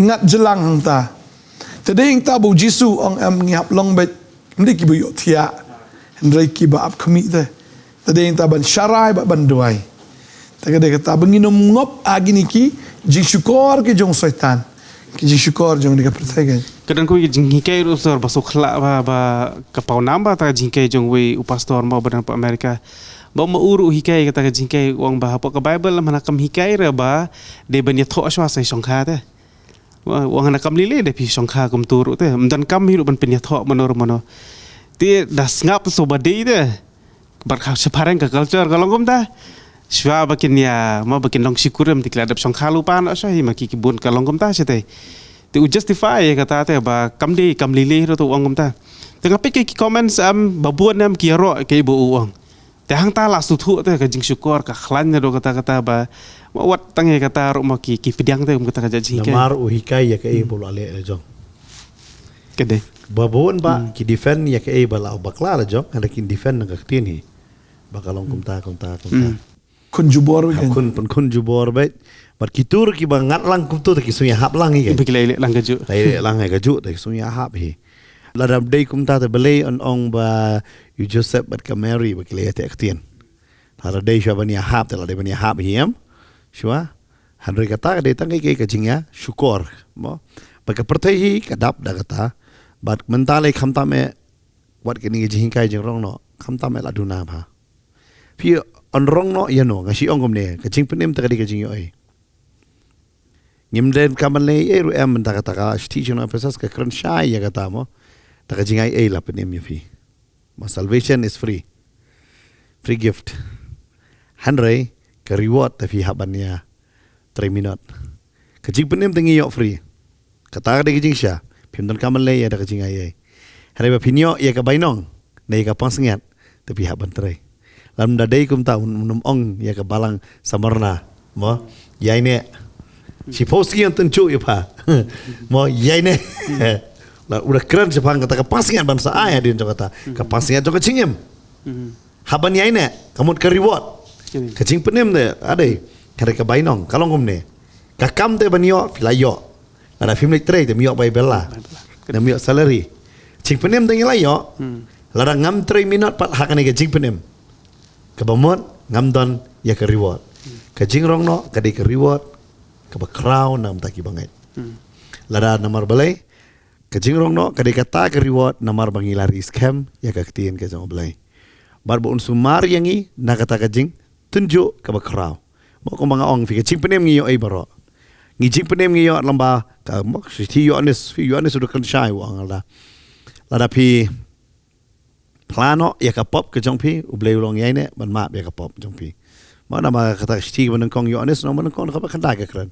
Ngat jlang hangta. Te dei hangta ba U Jisu u ong em ngi hap long beit. Ym dei kiba ïohthiah. Hynrei kiba ap khmih te. Te dei hangta ban sharai bad ban duwai. Te ka dei kata ba ngin ym ngop ha kine ki jingshukor ki jong Soitan. Ki jingshukor jong kane ka pyrthei keiñ. Ka don kawei ka jinghikai ruh sir ba sngewkhlah ba, ba ka paw nam ba ta ka jinghikai jong uwei u pastor mo ba don hapoh America. Ba ma u ruh u hikai kata ka jinghikai u ong ba hapoh ka Baibl ym hana kam hikai re ba dei ban ïathoh shuwa sa shongkha te. Wa, u ong hana kam lei lei da phi shongkha kumto ruh te. Ym don kam hi ruh ban pynïathoh mano re mano. Te da sngap shuwa ba dei te. Bad ka shaphrang ka culture ka long kumta. Shuwa ba kin ïa, mo ba kin long shi kurim te ki la dep shongkha lypa noh shuwa hi ma ki ki bun ka long kumta shi te. Te u justify ïa kata te ba kam dei kam lei lei ruh te u ong kumta. Te nga peit ki comments em ba bun em ki ïaroh kaei ba u ong. Te hangta la sngewthuh te ka jingshukor ka khlaiñ naduh kata kata ba. Mo wat tang ïa kata ruh mo ki, ki pdiang te kum kata ka jinghikai. Namar u hikai ïa kaei ba u la leh la jong. Ka dei. Ba bun ba ki defend ïa kaei ba la bakla la jong, hynrei kin defend na ka ktien hi. Ba ka long kumta, kumta, kumta. Khun jubor. Ha, khun, pynkhun jubor beit. Bad ki tur kiba ngat lang kumta te ki sngew ïahap lang hi. Ba ki la ïaleh lang kajuh. La ïaleh lang hi kajuh te ki sngew ïahap hi. Lada dei kumta te balei yn ong ba u Joseph bad ka Mary ba ki la ïateh ktien. Lada dei shuwa ban ïahap te la dei ban ïahap hi em. Shuwa. Hynrei kata ka dei tang ka, ka jingïashukor. Mo. Bad ka pyrthei hi ka dap da kata. Bad mynta lei khamtam eh wat kane ka jinghikai jingrong noh. Khamtam eh la duna bha. Phi yn rong noh ïano, nga shu ong kumne, ka jingpynim te ka dei ka jingïohi. Ngim donkam ban leh ei ruh em, mynta kata ka shithi sha ki nong Ephesus ka kren shai ïa kata mo. Te ka jingai ei la pynim ïa phi. Mo, salvation is free. Free gift. Hynrei ka reward te phi hap ban ïa trei minot. Ka jingpynim te ngi ïoh free. Kata ka dei ka jingshisha. Phim donkam ban leh ïa da ka jingai ei. Hynrei ba phin ïoh ïa ka bainong ne ïa ka pansngiat te phi hap ban trei. Lada dei kumta un, un ym ong ïa ka balang Smyrna. Mo, ïaineh. Shiphew sngi yn tynjuh ïa pha. Mo, ïaineh. La u da kren shaphang kata ka pansngiat ban sa ai hadien jong kata. Ka pansngiat jong ka jingim. Hap ban ïaineh, ka mut ka reward. Ka jingpynim te, ade, ka dei ka bainong, ka long kumne. Ka kam te ban ïoh, phi la ïoh. Lada phim leit trei te ym ïoh bai bela. Te ym ïoh salary. Jingpynim te ngi la ïoh. Lada ngam trei minot pat ha kane ka jingpynim. Kaba mut ngam don ïa ka reward. Ka jingrong noh ka dei ka reward, kaba khraw na ka bynta kiba ngeit. Lada namar balei, ka jingrong noh ka dei kata ka reward namar ba ngi la ri skhem ïa ka ktien ka jong U Blei. Bad ba un sumar ïa ngi na kata ka jingtynjuh kaba khraw. Mo, kumba nga ong phi, ka jingpynim ngi ïoh ei baroh. Ngi jingpynim ngi ïoh lyngba ka, mo, shithi Ïoannis, phi, Ïoannis u da kren shai u ong lada, lada phi phla noh ïa ka pop ka jong phi, U Blei u long ïaineh ban map ïa ka pop jong phi. Mo, namar kata ka shithi kaba nyngkong Ïoannis, nong ba nyngkong kaba khyndai ka kren.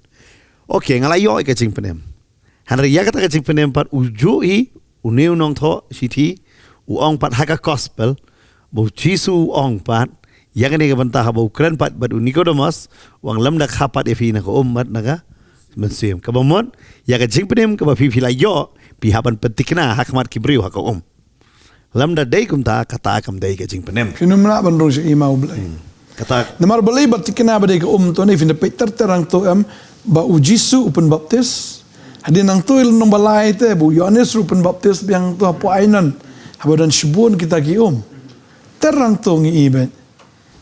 Okay, nga la ïoh ïa ka jingpynim. Hynrei ïa kata ka jingpynim pat u juh hi, une u nongthoh shithi u ong pat ha ka gospel ba U Jisu u ong pat ïa kane ka bynta haba u kren pat bad u Nikodemos, u ong lymda kha pat ïa phi na ka um bad na ka mynsiem. Kaba mut ïa ka jingpynim kaba phi phi la ïoh, phi hap ban pynthikna ha khmat ki briew ha ka um. Lymda dei kumta, kata kam dei ka jingpynim. Phin ym lah ban rung sha i ma U Blei. Kata namar balei ba thikna ba dei ka um to ne, phin da peit ter ter hangto em ba U Jisu u pynbaptis. Hadien hangto i lynnong ba lai te ba u Ïoannis ruh u pynbaptis biang to hapoh Ainon. Haba don shibun kita ki um. Ter hangto ngi i beit.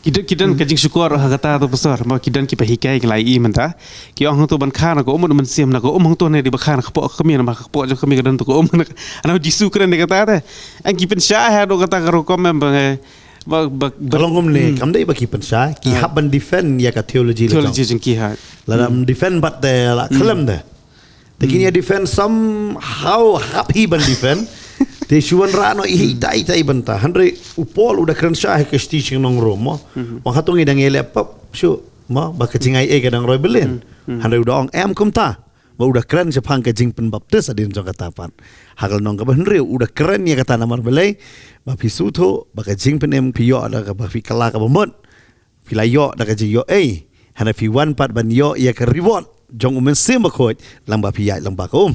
Ki don, ki don ka jingshukor ha kata to pastor. Mo, ki don kiba hikai ki la i mynta. Ki ong hangto ban kha na ka um u mynsiem, na ka um hangto ne dei ba kha na ka kpoh ka kmie, namar ka kpoh jong ka kmie ka don to ka um. Ana U Jisu kren ïa kata te. Ang ki pynshai haduh kata ka rukom em ba ngi, ba, ba, ba. Ka long kumne, kam dei ba ki pynshai, ki hap ban defend ïa ka theology la jong. Theology jong ki ha. Lada ym defend pat te la khlem te. Te kin ïa defend somehow, hap hi ban defend. Te shu wanrah noh i hi tai tai bynta. Hynrei u Paul u da kren shai ha ka shithi sha ki nong Rom mo. Ong hato ngi dang ïaleh pop shuh mo ba ka jingai ei ka dang roi byllian. Hynrei u da ong em kumta. Ba u da kren shaphang ka jingpynbaptis hadien jong kata pat. Ha ka lynnong kaba hynriew u da kren ïa kata namar balei ba phi sngewthuh ba ka jingpynim phi ïoh da kaba phi kylla kaba mut. Phi la ïoh da ka jingïoh ei. Hynrei phi wan pat ban ïoh ïa ka reward jong U Mynsiem Bakhuid lyngba phi ïaid lyngba ka um.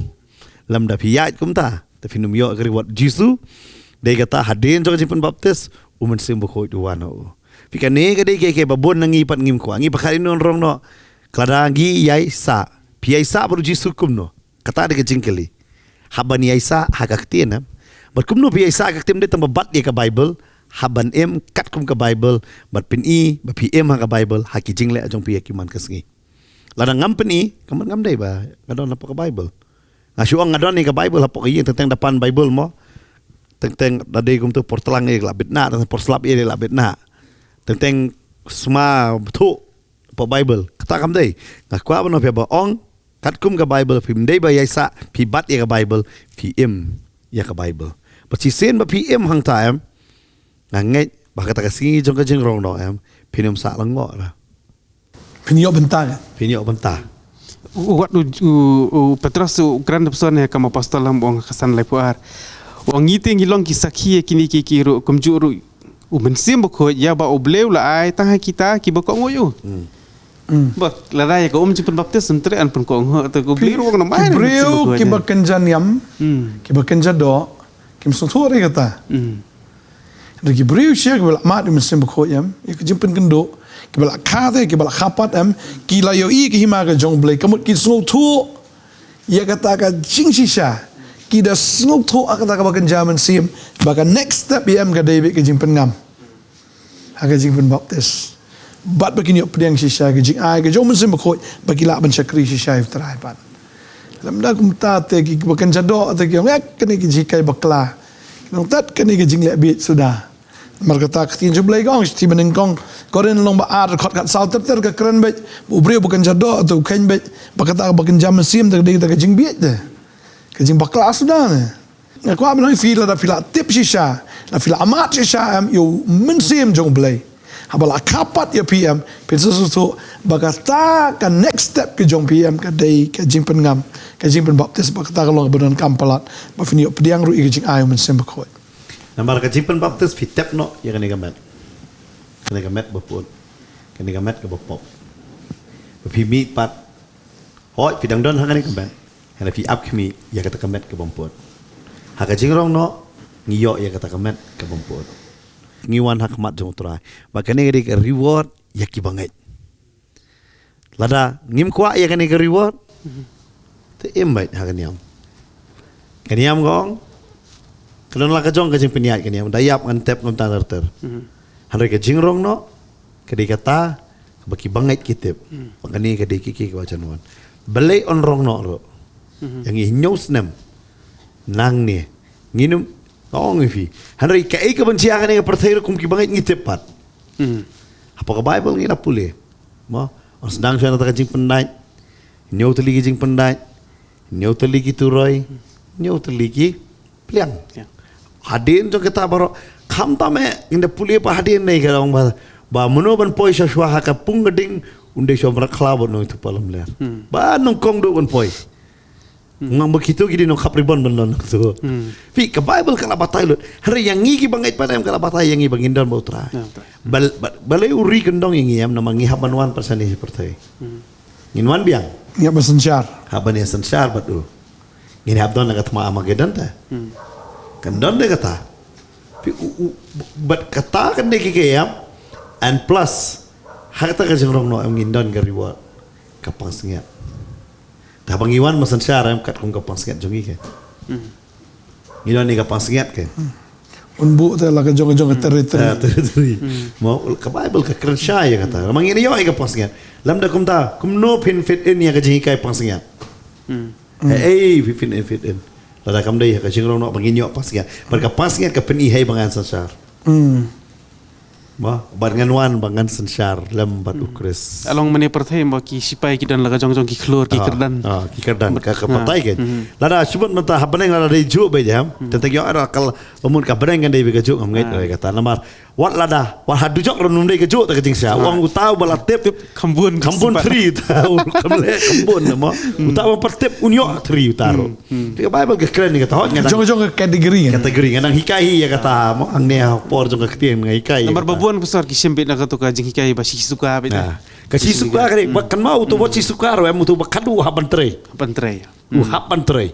Lymda phi ïaid kumta te phin ym ïoh ka reward. Jisu dei kata hadien jong ka jingpynbaptis U Mynsiem Bakhuid u wan ha u. Phi, kane ka dei ka, ka ba bun na ngi pat ngim kwah. Ngi ba khadduh ngi rong noh. Ka lada ngi ïai sah, phi ïai sah bad U Jisu kumno? Kata dei ka jingkylli. Hap ban ïai sah ha ka ktien em. Bad kumno phi ïai sah ha ka ktien? Dei tang ba bat ïa ka Baibl, hap ban im katkum ka Baibl, bad pyni ba phi im ha ka Baibl ha ki jingleh jong phi ha ki man ka sngi. Lada ngam pyni, ka mut ngam dei ba nga don hapoh ka Baibl. Nga shu ong nga don ïa ka Baibl hapoh ka ïing, teng teng da pan Baibl mo. Teng teng da dei kumto por tlang ïa la bit na, teng teng por slap ïa la bit na. Teng teng sma bthuh hapoh Baibl. Kata kam dei. Nga kwah ban ong phi ba ong katkum ka Baibl, phim dei ba ïai sah, phi bat ïa ka Baibl, phi im ïa ka Baibl. Bad shisien ba phi im hangta em, nga ngeit ba kata ka sngi jong ka jingrong noh em, phin ym sah lyngngoh re. Phin ïoh bynta. Phin ïoh bynta. U, wat u, u, u Petros u kren da pson ïa ka ma apostol ha u ong ha ka san laiphew ar. U ong ngi te ngi long ki sakhi ïa kine ki, ki ruh, kumjuh ruh U Mynsiem Bakhuid, ïa ba U Blei u la ai tang ha kita kiba kohnguh ïa u. Ba lada ïa ka um jingpynbaptis, ym treh ban pynkohnguh, te U Blei ruh u ong namar ki briew kiba kynja niam, kiba kynja doh, Kim sngewthuh re kata. Hynrei ki briew shisha kiba la mad ïa u Mynsiem Bakhuid em, ïa ka jingpynkynduh, kiba la kha te, kiba la kha pat em, ki la ïohi ïa ka hima ka jong U Blei, ka mut ki sngewthuh ïa kata ka jingshisha, ki da sngewthuh ïa kata kaba kynja mynsiem, ba ka next step ïa em ka dei beit ka jingpynngam ha ka jingpynbaptis. Bad ba kin ïoh pdiang shisha ka jingai ka jong U Mynsiem Bakhuid, ba ki lah ban shakri shisha ïa U Trai pat. Lymda kumta te kiba kynja doh te ki ong, eh, kane ka jinghikai bakla. Nangta kane ka jingleh bieit suda. Namar kata ka ktien jong U Blei ka ong, shithi ba nyngkong Korinth lynnong ba ar, dkhot khatsaw, ter ter ka kren beit, u briew ba kynja doh te u kheiñ beit, ba kata ba kynja mynsiem te ka dei kata ka jingbieit te. Ka jingbakla suda ne. Nga kwah ban ong ïa phi, lada phi la tip shisha, lada phi la mad shisha em ïa u Mynsiem jong U Blei, haba la kha pat ïa phi em, phin sa sngewthuh ba kata ka next step ka jong phi em ka dei ka jingpynngam, ka jingpynbaptis, ba kata ka long kaba donkam palat, ba phin ïoh pdiang ruh ïa ka jingai U Mynsiem Bakhuid. Namar ka jingpynbaptis phi tep noh ïa kane ka met. Kane ka met ba pud. Kane ka met kaba pop. Ba phi mih pat. Hooid, phi dang don ha kane ka met. Hynrei phi ap khmih ïa kata ka met kabym pud. Ha ka jingrong noh, ngi ïoh ïa kata ka met kabym pud. Ngi wan ha khmat jong U Trai. Ba kane ka dei ka reward ïa kiba ngeit. Lada ngim kwah ïa kane ka reward, te im beit ha ka niam. Ka niam ka ong, ka don la ka jong ka jingpynïaid ka niam, da ïap ngan tep ngam tang ter ter. Hynrei ka jingrong noh, ka dei kata kaba kiba ngeit ki tip. Ba kane ka dei ka kti kaba jan wan. Balei un rong noh ruh ïa ngi hynñiew snem? Nangne ngin ym ong ïa phi. Hynrei kaei kaban jia ha kane ka pyrthei ruh kum kiba ngeit ngi tip pat. Hapoh ka Baibl ngi la pule. Mo, un sdang shuwa na kata ka jingpyndait. Hynñiew tylli ki jingpyndait. Hynñiew tylli ki turoi. Hynñiew tylli ki pliang. Pliang. Hadien jong kita baroh, khamtam eh, ngin da pule pat hadien ne ka ong ba, ba mano ban poi shuwa shuwa ha ka pung ka ding, un dei shuwa ba rakhlaw bad nongïathuhpaw lamler. Ba nyngkong duh ban poi. Nga ba kito ki dei nongkhap ribon ban don nangto. Phi, ka Baibl ka la batai lut. Hynrei ïa ngi kiba ngeit pat em ka la batai ïa ngi ba ngin don bad U Trai. Bad, bad, balei u ri kyndong ïa ngi em, namar ngi hap ban wan pat shane sha pyrthei. Ngin wan biang. Ngi hap ban synshar. Hap ban ïa synshar bad u. Ngin hap don la ka thma Armageddon te. Kan don de kata. Phi u, u, bad kata kan dei ki kaiam. And plus, ha kata ka jingrong noh em ngin don ka reward. Ka pansngiat. Te haba ngi wan ban synshar em katkum ka pansngiat jong ngi ke. Ngi don ne ka pansngiat ke. Un buh te la ka jong ka jong ka territory. Ah, territory. Mo, ka Baibl ka kren shai ïa kata. Namar ngin ïoh ïa ka pansngiat. Lymda kumta, kumno phin fit in ïa ka jinghikai pansngiat. Hei, phi fit in, fit in. Lada kam dei ha ka jingrong noh ba ngin ïoh pansngiat. Bad ka pansngiat ka pyni hei ba ngan synshar. Ba, bad ngan wan ba ngan synshar lem bad U Khrist. Along mane pyrthei mo ki sipai ki don la ka jong jong ki khlur ki kyrdan. Ah, ki kyrdan ka, ka batai ke. Lada shibun mynta ha bneng lada dei juh ba jam. Tang tang ïoh ara kal ba mut ka bneng kan dei ba ka juh ngam ngeit re kata namar. Wat lada, wat ha dujok ruh ym dei ka juh ta ka jingsha. Wan uta uba la tip. Kham bun, kham bun sipai. Thri uta, u kham leh, kham bun na mo. Uta uba pat tip un ïoh thri uta ruh. Te ka Baibl ka kren ïa kata hooid nga dang. Jong jong ka category. Category nga dang hikai ïa kata mo hangne ha por jong ka ktien nga hikai. Namar ba bun pastor ki shem beit na kato ka jinghikai ba shi suka beit. Ka shi suka ka dei ba kan ma uto ba shi suka ruh em uto ba khadduh hap ban trei. Hap ban trei. U hap ban trei.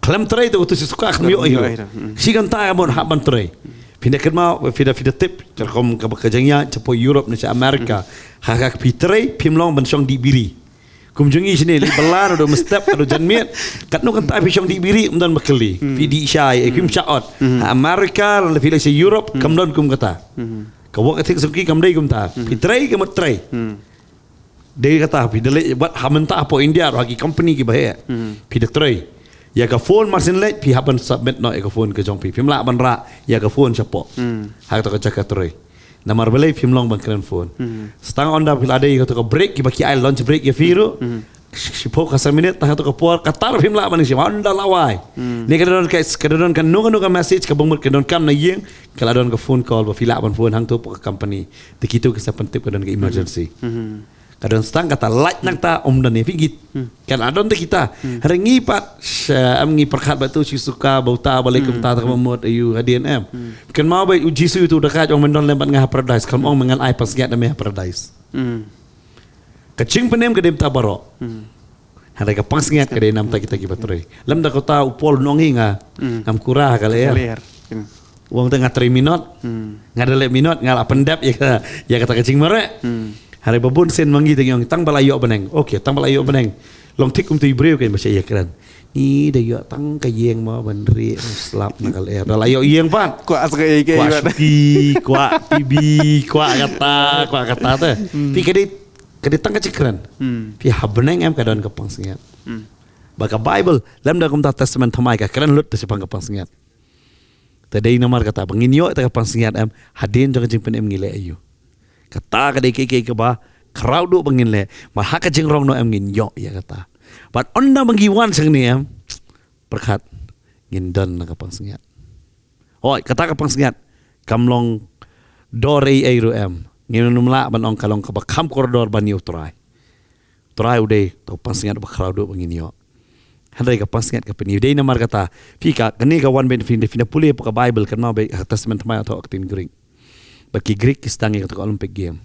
Khlem trei te uto shi suka kham ïoh ïoh. Shi kynta ka mon hap ban trei. Phi da kynmaw, phi da, phi da tip, ka rukom ka, ka jingïaid shapoh Europe ne sha America. Ha ka phi trei, phim long ban shong dih biri. Kum jong ngi shane, leit bylla, haduh mynstep, haduh janmiet. Katno kynta phi shong dih biri, ym don ba kylli. Phi dih shai, eh, phim shah ot. Ha America, lane phi leit sha Europe, kam don kum kata. Ka work ethics jong ki kam dei kumta. Phi trei, ka mut trei. Dei kata, phi da leit, wat ha mynta hapoh India, ha ki company kiba heh. Phi da trei. Ïa ka phone mar syn leit, phi hap ban submit noh ïa ka phone ka jong phi. Phim lah ban rah, ïa ka phone shapoh. Ha kata ka jaka trei. Namar balei phim long ban kren phone. Tang ynda phi la dei kato ka break, kiba ki ai lunch break ïa phi ruh. Shiphew ka san minit, tang kato ka por, kata ruh phim lah ban shim, ynda la wai. Ne ka don ka, ka don kano kano ka message, kaba mut ka donkam na ïing, ka la don ka phone call, ba phi lah ban phone hangto hapoh ka company. Te kito ki sa pyntip ka don ka emergency. Ka don tang kata lait nangta ym don ne phi git. Ka la don te kita. Hynrei ngi pat, sha, em ngi pyrkhat ba to shi suka, ba uta, ba lei kumta, ta ka mut, ayu, hadien em. Kynmaw ba u Jisu uto u da kait ong men don lem bad nga ha paradise, kam ong men ngan ai pansngiat da me ha paradise. Ka jingpynim ka dei mynta baroh. Hynrei ka pansngiat ka dei namar kita kiba trei. Lymda kata u Paul u ong hi nga, ngam kura ha ka lyer. Ka lyer. Ong te nga trei minot. Nga da leh minot, nga la pyndep ïa ka, ïa kata ka jingmareh. Hynrei ba bun sien ma ngi te ngi ong tang ba la ïoh bneng. Okay, tang ba la ïoh bneng. Long thik kumta i briew kein ba shu ïakren. Ngi da ïoh tang ka ïing mo ban rieh slap na ka lyer. Da la ïoh ïing pat. Kwah sa ka ïing, kwah shuki, kwah T V, kwah kata, kwah kata te. Phi ka dei, ka dei tang ka jingkren. Phi ha bneng em ka don ka pansngiat. Ba ka Bible, lymda kumta Testament Thymmai ka kren lut te shaphang ka pansngiat. Te dei namar kata ba ngin ïoh ïa ka pansngiat em, hadien jong ka jingpynim ngi leh aïu. Kata ka dei kaei kaei kaba khraw duh ba ngin leh, ba ha ka jingrong noh em ngin ïoh ïa kata. Bad ynda ba ngi wan shangne em, pyrkhat ngin don na ka pansngiat. Hooid, kata ka pansngiat kam long dor ei ei ruh em. Ngim lah ban ong ka long kaba kham kordor ban ïa U Trai. Trai u dei, to pansngiat ba khraw duh ba ngin ïoh. Hynrei ka pansngiat ka pyni, dei namar kata. Phi ka, kane ka wan beit phi, phi na pule hapoh ka Bible, kynmaw beit ha Testament Thymmai, to ha ka ktien Greek. Bad ki Greek ki sdang ïa kata ka Olympic Game.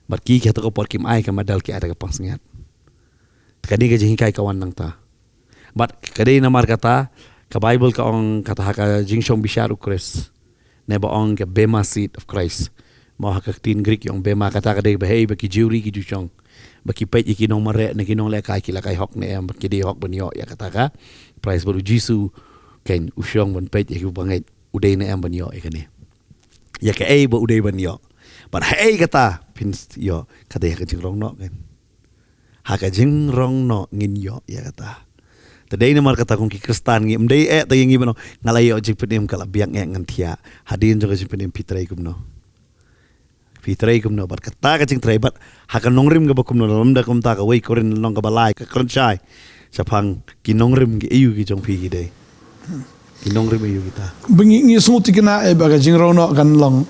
Bad ki, ki ha kata ka por kim ai ka medal, ki ai da ka pansngiat. Kane ka jinghikai ka wan nangta. Bad ka dei namar kata, ka Bible ka ong kata ha ka jingshong bishar u Khrist. Ne ba ong ka bema seat of Christ. Mo ha ka ktien Greek ong bema, kata ka dei ba hei ba ki jury ki ju shong. Ba ki peit ïa ki nongmareh ne ki nonglehkai ki la kai hok ne em, ba ki dei hok ban ïoh ïa kata ka prize, bad u Jisu kein u shong ban peit ïa ki bangeit u dei ne em ban ïoh ïa kane. Ïa kaei ba u dei ban ïoh. Bad haei kata phin ïoh, ka dei ha ka jingrong noh kein. Ha ka jingrong noh ngin ïoh ïa kata. Te dei namar kata kum ki Khristan ngi, ym dei eh te ïa ngi ban ong nga la ïoh jingpynim ka la biang eh ngan thiah. Hadien jong ka jingpynim phi trei kumno. Phi trei kumno bad kata ka jingtrei bad ha ka nongrim kaba kumno, lymda kumta kawei Korinth lynnong kaba lai ka kren shai shaphang ki nongrim ki aïu ki jong phi ki dei. Ki nongrim aïu kita. Ba ngi, ngi sngewthuh kane eh ba ka jingrong noh kan long.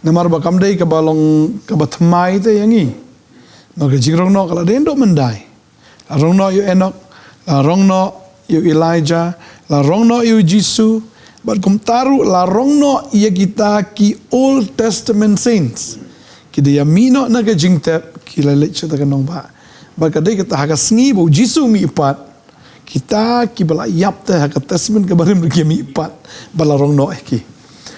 Namar ba kam dei kaba long kaba thymmai te ïa ngi. Namar ka jingrong noh ka la dei haduh mynta. La rong noh ïa u Enok, la rong noh ïa u Elijah, la rong noh ïa u Jisu, bad kumta ruh la rong noh ïa kita ki Old Testament saints. Ki da ïa mih noh na ka jingtep, ki la leit sha kata ka nongbah. Bad ka dei kata ha ka sngi ba u Jisu u mih pat. Kita kiba la ïap te ha ka Testament kaba rim ruh ki mih pat. Bad la rong noh ïa ki.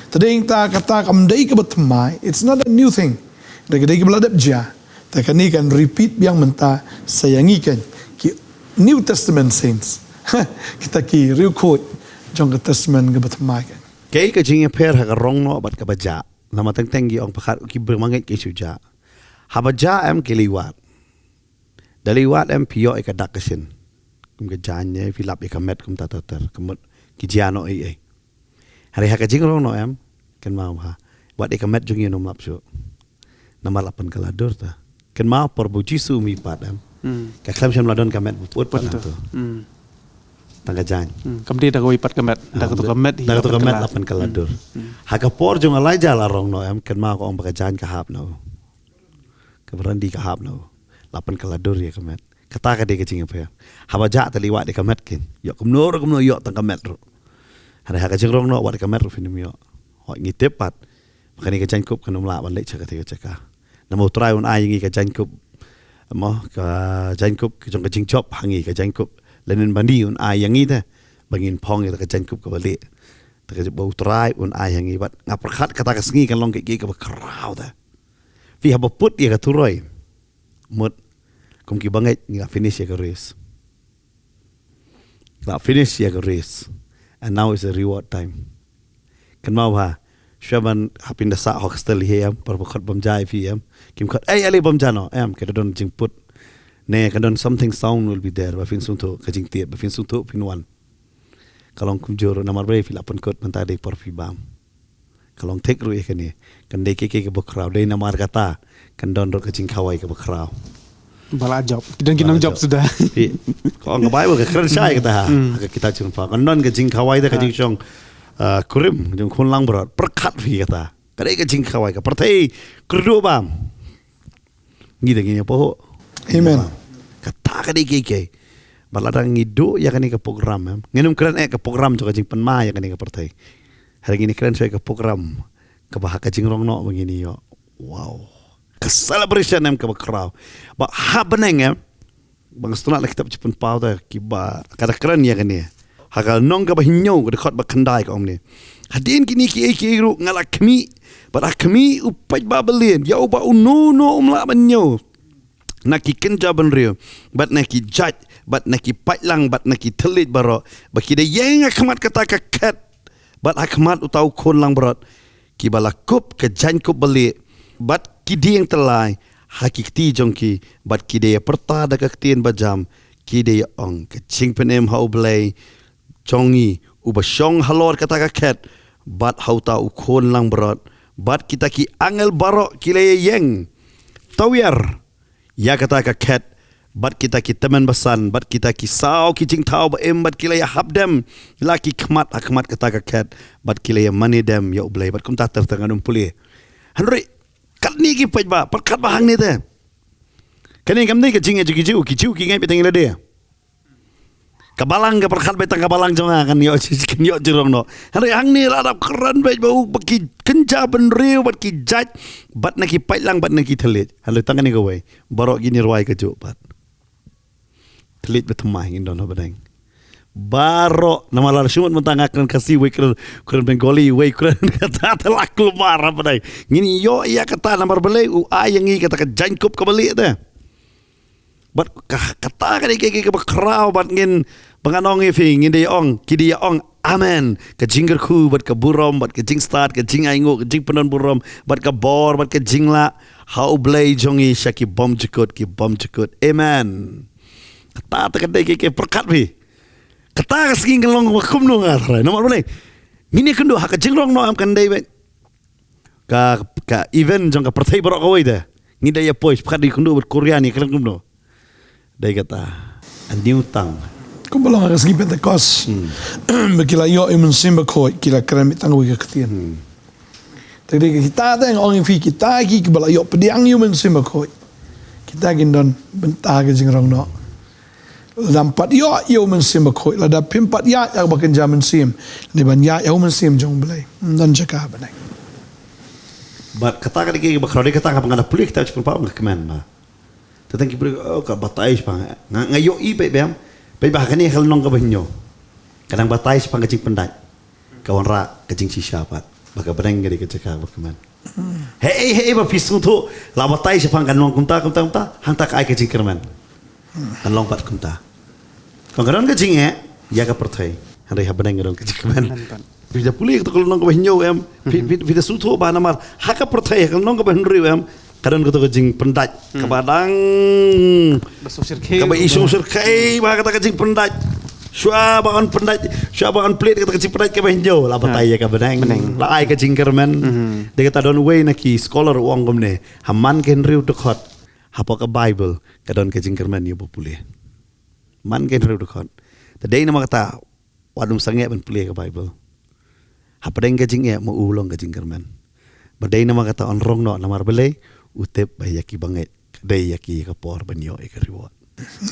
Te dei kata, kata kam dei kaba thymmai. It's not a new thing. Da ka dei kaba la dep jia. Te kane kan repeat biang mynta sa ïa ngi kein ki New Testament saints. Kita ki riewkhuid jong ka Testament kaba thymmai kein. Kaei ka jingïapher ha ka rong noh bad kaba jah? Namar teng teng ngi ong pyrkhat ki bangeit ki shu jah. Haba jah em ki leit wad. Da leit wad em phi ïoh ïa ka dak ka shin. Kum ka jaiñ ne phi lap ïa ka met kumta ter ter. Ka mut ki jia noh ei ei. Hynrei ha ka jingrong noh em, kynmaw bha. Wat ïa ka met jong ngi ym lap shuh. Namar la pynkylla dur ta. Kynmaw por ba u Jisu u mih pat em. Hmm. Ka khlem shym la don ka met ba put pat. Pynto. Em tu. Hmm. Tang ka jaiñ. Hmm. Kam dei da kawei pat ka met. Da, ah, katu ka met, da katu ka met la pynkylla dur. Hmm. Hmm. Ha ka por jong u Elijah la rong noh em, kynmaw ka ong ba ka jaiñ ka hap na u. Ka byrni ka hap na u. La pynkylla dur ïa ka met. Kata ka dei ka jingïapher. Haba jah te leit wad ïa ka met kein. Ïoh kumno ruh kumno ïoh tang ka met ruh. Hynrei ha ka jingrong noh wad ïa ka met ruh phin ym ïoh. Hooid ngi tip pat. Ba kane ka jaiñkup kan ym lah ban leit sha katei ka jaka. Namar u Trai un ai ïa ngi ka jaiñkup. Mo ka jaiñkup ka jong ka jingjop ha ngi ka jaiñkup. Lyndet bad un ai ïa ngi te. Ba ngin phong ïa ka jaiñkup kaba lieh. Te ka ba u Trai un ai ïa ngi bad. Nga pyrkhat kata ka sngi kan long kaei kaei kaba khraw te. Phi haba put ïa ka turoi. Mut, kum ki bangeit ngi la finish ïa ka race. La finish ïa ka race. And now is the reward time. Kynmaw bha, shuwa ban hap ban da sah hostel hi em, por ba khot bam ja ïa phi em. Kim khot, ei, ale bam ja noh, em, ka da don jingput. Ne, ka don something sound will be there, ba phin sngewthuh, ka jingtied, ba phin sngewthuh, phin wan. Ka long kumjuh ruh namar balei phi la pynkut mynta dei por phi bam. Ka long thik ruh ïa kane. Kan dei kiei kiei kiba khraw. Dei namar kata. Kan don ruh ka jingkhawai kaba khraw. Ba la jop. Ki don ki nongjop suda. Phi, ka ong ka Bible ka kren shai kata ha. Hmm. Ha ka kitab Jingpynpaw. Kan don ka jingkhawai da ka jingshong, ah, kurim, jong khun langbrot. Pyrkhat phi kata. Ka dei ka jingkhawai ka pyrthei. Kyrduh bam. Ngi da ngi ïa pahuh. Amen. Kata ka dei kiei kiei. Bad lada ngi duh ïa kane ka program, em. Ngin ym kren eh ka program jong ka jingpynma ïa kane ka pyrthei. Hynrei ngin kren shuwa ïa ka program kaba ha ka jingrong noh ba ngin ïoh. Wow. Ka celebration em kaba khraw. Ba ha bneng em. Ba nga sngewtynnat na kitab Jingpynpaw te, kiba ka da kren ïa kane. Ha ka lynnong kaba hynñiew, ka dkhot ba khyndai, ka ong kumne: Hadien kine kiei kiei ruh nga la khmih, bad ha khmih u paidbah balieh, ïa uba uno uno um lah ban ñiew, na ki kynja bynriew, bad na ki jait, bad na ki paidlang, bad na ki thylliej baroh, ba ki da ïeng ha khmat kata ka khet, bad ha khmat uta u khun langbrot, kiba la kup ka jaiñkup balieh, bad ki dieng tyllai ha ki kti jong ki, bad ki da ïa pyrta da ka ktien bajam, ki da ïa ong: Ka jingpynim ha U Blei jong ngi, uba shong halor kata ka khet, bad ha uta u khun langbrot. Bad kita ki angel baroh ki la ïa ïeng tawiar ïa kata ka khet, bad kita ki tymmen basan, bad kita ki saw ki jingthaw ba im, bad ki la ïa hap dem la ki khmat ha khmat kata ka khet, bad ki la ïa mane dem ïa U Blei. Bad kumta ter ter ngan ym pule. Hynrei katne ki paidbah, pyrkhat ba hangne te, kane kam dei ka jingeh jong ki Jiw, ki Jiw ki ngeit beit tang ïa lade. Ka balang, ka pyrkhat beit tang ka balang jong nga, kan ïoh, kan ïoh jingrong noh. Hynrei hangne la dep kren beit ba u, ba ki kynja bynriew, bad ki jait, bad na ki paidlang, bad na ki thylliej. Hynrei tang kane kawei, baroh kine rwai kajuh pat. Thylliej bad thymmai ngin don ha bneng. Baroh, namar lada shu mut mynta nga kren Khasi, wei kren, kren Bengali, wei kren kata, te la kulmar ha bneng. Ngin ïoh ïa kata, namar Blei u ai ïa ngi kata ka jaiñkup kaba lieh te. Bad ka, kata ka dei ka, ka, kaba khraw, bad ngin, ba ngan ong ïa phi, ngin da ïa ong, ki da ïa ong, amen. Ka jingkyrkhu, bad ka burom, bad ka jingstad, ka jingainguh, ka jingpyndonburom, bad ka bor, bad ka jinglah ha U Blei jong ngi sha ki bymjukut ki bymjukut. Amen. Kata te ka dei ka, ka pyrkhat phi. Kata ka sngi kan long kumno, nga tharai. Namar balei? Ngin ïakynduh ha ka jingrong noh, em, kan dei beit ka, ka event jong ka pyrthei baroh kawei te. Ngi da ïa poi, pyrkhat, ïakynduh bad Korea, ngi kren kumno. Dei kata, a new tongue. Kumba long ha ka sngi Pentekost. Hmm. Ba ki la ïoh ïa U Mynsiem Bakhuid, ki la kren beit tang kawei ka ktien. Hmm. Te dei kita te nga ong ïa phi, kita ki, kiba la ïoh pdiang ïa U Mynsiem Bakhuid, kita kin don bynta ha ka jingrong noh. Lada ym pat ïoh ïa U Mynsiem Bakhuid, lada phim pat ïaid ïa kaba kynja mynsiem, dei ban ïaid ïa U Mynsiem jong U Blei, ym don jaka ha bneng. Bad kata ka dei kaba khraw, dei kata, nga, ba nga da pule kitab Jingpynpaw nga kmen ba, te tang ki briew, oh, ka batai shaphang, nga, nga ïohi beit, bym, beit ba ha kane ka lynnong kaba hynñiew ka dang batai shaphang ka jingpyndait. Ka wanrah ka jingshisha pat ba ka bneng ka dei ka jaka ba kmen. Hei, hei, ba phi sngewthuh, la batai shaphang, kan long kumta, kumta, kumta, hangta ka ai ka jingkyrmen. Kan long pat kumta. Tang ka don ka jingeh ïa ka pyrthei, hynrei ha bneng ka don ka jingkmen. Kmen pat. Phi da pule kato ka lynnong kaba hynñiew, em, phi, phi, phi da sngewthuh ba namar ha ka pyrthei, ha ka lynnong kaba hynriew, em, ka don kato ka jingpyndait, hmm, kaba dang, ba shu shyrkhei, kaba i shu shyrkhei ba kata ka jingpyndait. Shuwa ba yn pyndait, shuwa ba yn plie kata ka jingpyndait kaba hynñiew, la batai ïa ka bneng. Bneng. La ai ka jingkyrmen. Mhm. Dei kata, don uwei na ki scholar u ong kumne, ha man ki hynriew dkhot hapoh ka Baibl ka don ka jingkyrmen ïa uba pule. Man ki hynriew dkhot. Te dei namar kata wat ym sangeh ban plie ka Baibl. Hapdeng ka jingeh ma u long ka jingkyrmen. Ba dei namar kata yn rong noh, namar balei? U tip ba ïa ki bangeit ka dei ïa ki ka por ban ïoh ïa ka reward.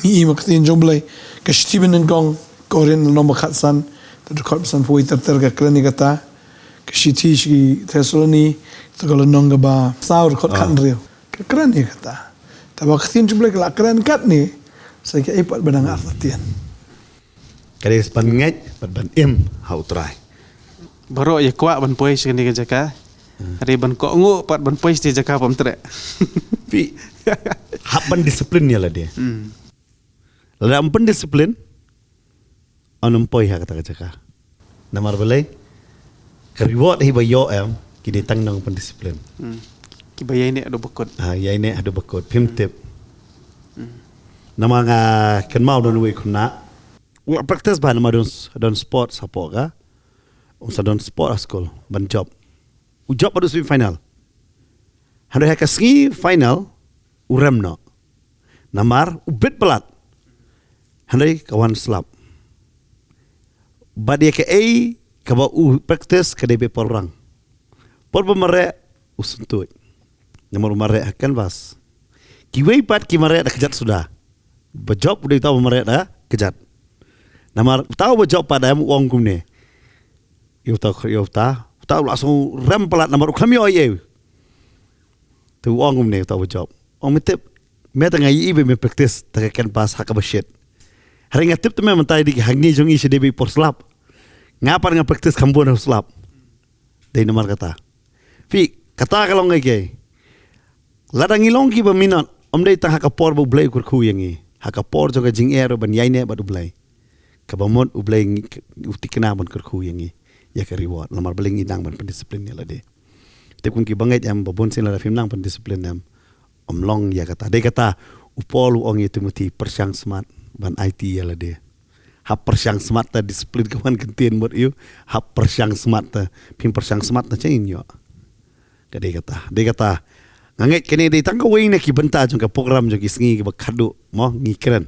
Ngi i ma ka ktien jong U Blei, ka shithi ba nyngkong Korinth lynnong ba khatsan, ka dkhot ba sanphew wei ter ter ka kren ïa kata. Ka shithi sha ki Thessaloni, kato ka lynnong kaba saw, dkhot khathynriew, ka kren ïa kata. Te ba ka ktien jong U Blei ka la kren katne, sa kaei pat ba dang artatien? Ka dei ban ngeit bad ban im ha U Trai. Baroh ïa kwah ban poi sha kane ka jaka. Hmm. Hynrei ban kohnguh pat ban poi sha kane ka jaka bym treh. Phi hap ban disiplin ïa lade. Hmm. Lada ym pyndisiplin, yn ym poi ha kata ka jaka. Namar balei? Ka reward hi ba ïoh, em, ki dei tang nongpyndisiplin. Hmm. Kiba ïaineh haduh ba kut. Ha, ïaineh haduh ba kut. Phim tip. Hmm. Namar nga kynmaw don uwei u khynnah u la practice bha, namar don, don sports hapoh ka. Un sa don sport ha skul ban jop. U jop haduh semi final. Hynrei ha ka sngi final u rem noh. Namar u bit palat. Hynrei ka wan slap. Bad ïa kaei kaba u practice ka dei beit por rang. Por ba mareh u syntuid. Namar u mareh ha canvas. Kiwei pat ki mareh da kjat suda. Ba jop u dei uta ba mareh da kjat. Namar uta ba jop pat, em, u ong kumne ïa uta, ïa uta, uta u la sngew rem palat namar u khlem ïoh ei ei. Te u ong kumne uta ba jop. Ong, me tip, Me ta nga ïohi ba me practice ta ka canvas ha kaba shit. Hynrei nga tip te me mynta ïa ki hangne jong i shi dei ba i por slap. Nga pat nga practice kham bun ha slap. Dei namar kata. Phi, kata ka long ïa ki. Lada ngi long kiba minot, ym dei tang ha ka por ba U Blei u kyrkhu ïa ngi. Ha ka por jong ka jingeh ruh ban ïaineh bad U Blei. Kaba mut U Blei ngi, u thikna ban kyrkhu ïa ngi. Ïa ka reward. Namar balei ngi nang ban pyndiscipline ïa lade. Tip kum ki bangeit em, ba bun sien lada phim nang pyndiscipline em. Ym long ïa kata. Dei kata, u Paul u ong ïa Timothy, pyrshang smat ban aiti ïa lade. Hap pyrshang smat ta, discipline ka wan kyntien mut ïa u. Hap pyrshang smat ta, phim pyrshang smat ta cha ngin ïoh. Ka dei kata, dei kata. Nga ngeit kane dei tang kawei na ki bynta jong ka program jong ki sngi kiba khadduh, mo, ngi kren.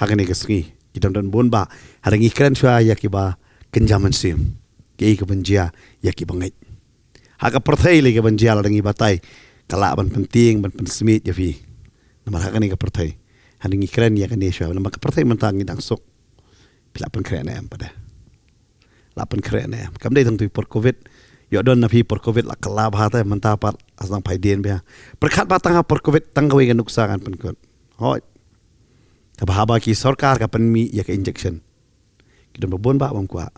Ha kane ka sngi, ki dang don bun bah, hynrei ngi kren shuwa ïa kiba kynja mynsiem. Kiei kiban jia ïa ki bangeit. Ha ka pyrthei lei kiban jia lada ngi batai, ka lah ban pyntieng, ban pynsmiej ïa phi. Namar ha kane ka pyrthei. Hynrei ngi kren ïa kane shuwa, namar ka pyrthei mynta ngi dang suk. Phi lah pynkhreh ne em pat de. Lah pynkhreh ne em. Kam dei tang tu i por covid. Ïoh don na phi por covid lah kylla bha te mynta pat la sdang phai dien bha. Pyrkhat ba tang ha por covid tang kawei ka nuksa ngan pynkut. Hooid. Kaba haba ki sorkar ka pynmih ïa ka injection. Ki don ba bun bah bym kwah.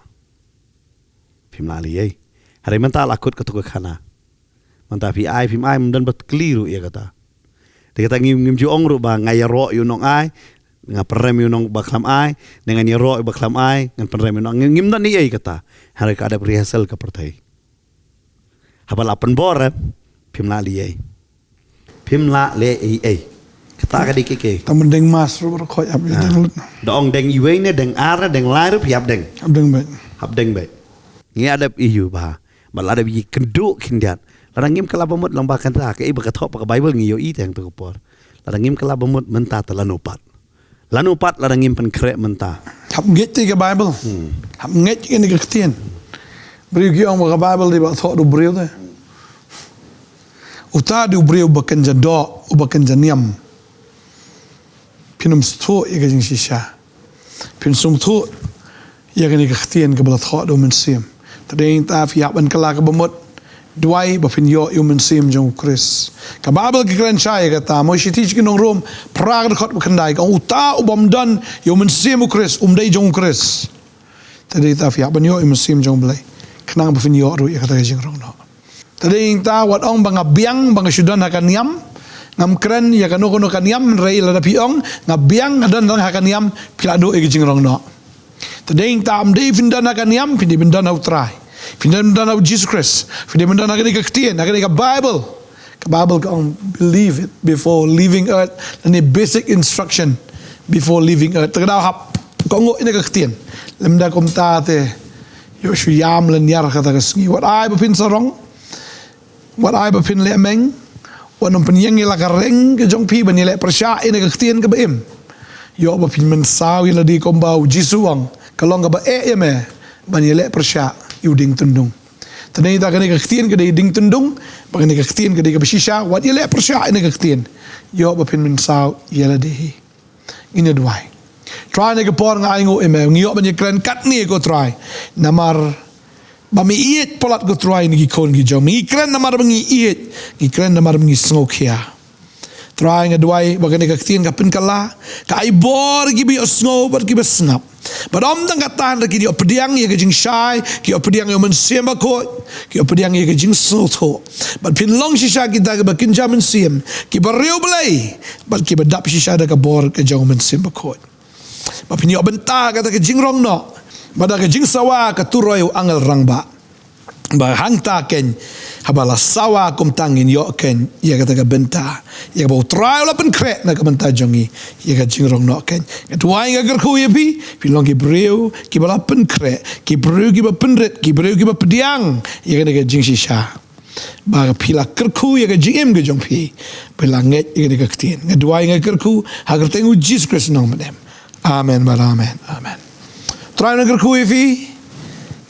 Phim lah lei ei. Hynrei mynta la kut kato ka khana. Mynta phi ai, phim ai, ym don ba kylli ruh ïa kata. Te kata ngim, ngim ju ong ruh ba nga ïaroh ïa u nongai, nga pynrem ïa u nong ba khlem ai, ne ngan ïaroh ïa u ba khlem ai, ngan pynrem ïa u nong, ngim, ngim don ei ei kata. Hynrei ka dep rehearsal ka pyrthei. Haba la pynbor, eh, phim lah lei ei. Phim lah lei ei ei. Kata ka dei kei kei. Tang ban deng mask ruh baroh khoit hap ïa deng lut. Da ong deng iwei ne, deng ar, deng lai ruh phi hap deng. Hap deng beit. Hap deng beit. Ngi ïa dep ïohi bha. Bad lada ngi kynduh khyndiat. Lada ngim kylla ba mut lang ba kynta, kaei ba ka thoh ba ka Bible ngi ïohi tang tu ka por. Lada ngim kylla ba mut mynta te lano pat. Lano pat lada ngim pynkhreh mynta. Hap ngeit te ka Bible. Hap ngeit kane ka ktien. Briew ki ong ba ka Bible dei ba thoh da u briew te. Uta dei u briew ba kynja doh, uba kynja niam. Phin ym sngewthuh ïa ka jingshisha. Phin sngewthuh ïa kane ka ktien kaba la thoh da u Mynsiem. Te dei ta phi hap ban kylla kaba mut. Duwai ba phin ïoh ïa u Mynsiem jong u Khrist. Ka Bible ka kren shai ïa kata, mo shithi sha ki nong Rom, phra ka dkhot ba khyndai, ka ong uta u bym don ïa u Mynsiem u Khrist, um dei jong u Khrist. Te dei ta phi hap ban ïoh ïa u Mynsiem jong u Blei. Khnang ba phin ïoh ruh ïa kata ka jingrong noh. Te dei ta wat ong ba nga biang, ba nga shu don ha ka niam, ngam kren ïa kano kano ka niam, hynrei lada phi ong, nga biang, nga don lang ha ka niam, phi la duh ïa ka jingrong noh. Te dei ta ym dei phin don ha ka niam, phin dei phin don ha u Trai. Phin dei phin don ha u Jisu Khrist. Phin dei phin don ha kane ka ktien, ha kane ka Bible. Ka Bible ka ong believe it before leaving earth. Lane basic instruction before leaving earth. Te ka daw hap. Ka ong ïa kane ka ktien. Lymda kumta te ïoh shu ïam lynñiar kata ka sngi. Wat ai ba phin sarong. Wat ai ba phin leh meng. Wat nym pynïeng ïa la ka reng ka jong phi ban ïaleh pyrshah ïa kane ka ktien kaba im. Ïoh ba phin mynsaw ïa lade kumba u Jisu u ong. Ka long kaba eh ïa me ban ïaleh pyrshah ïa u dieng tyndung. Te dei ta kane ka ktien ka dei dieng tyndung, ba kane ka ktien ka dei kaba shisha, wat ïaleh pyrshah ïa kane ka ktien. Ïoh ba phin mynsaw ïa lade hi. Ngin ïa duwai. Trai, ha kane ka por nga ainguh ïa me, ngi ïoh ban ïa kren katne ko Trai. Namar ba me ïeit palat ko Trai na ki khun ki jong me. Ngi kren namar ba ngi ïeit, ngi kren namar ba ngi sngewkhia. Trai, nga duwai ba kane ka ktien ka pynkylla, ka ai bor ïa kiba ïohsngew bad kiba sngap. Bad ym tang kata hynrei kin ïoh pdiang ïa ka jingshai, kin ïoh pdiang ïa u Mynsiem Bakhuid, kin ïoh pdiang ïa ka jingsngewthuh. Bad phin long shisha kita kiba kynja mynsiem, kiba riewblei, bad kiba dap shisha da ka bor ka jong u Mynsiem Bakhuid. Bad phin ïoh bynta kata ka jingrong noh, bad da ka jingsawa ka turoi u angel rangbah. Ba hangta kein, haba la sawa kumta ngin ïoh kein ïa kata ka bynta, ïa kaba u Trai u la pynkhreh na ka bynta jong ngi, ïa ka jingrong noh kein. Nga duwai nga kyrkhu ïa phi, phin long ki briew kiba la pynkhreh, ki briew kiba pynrit, ki briew kiba pdiang ïa kane ka jingshisha. Ba phi la kyrkhu ïa ka jingim ka jong phi, phi la ngeit ïa kane ka ktien. Nga duwai nga kyrkhu ha ka kyrteng u Jisu Khrist u nongpynim. Amen bad amen. Amen. Trai, nga kyrkhu ïa phi.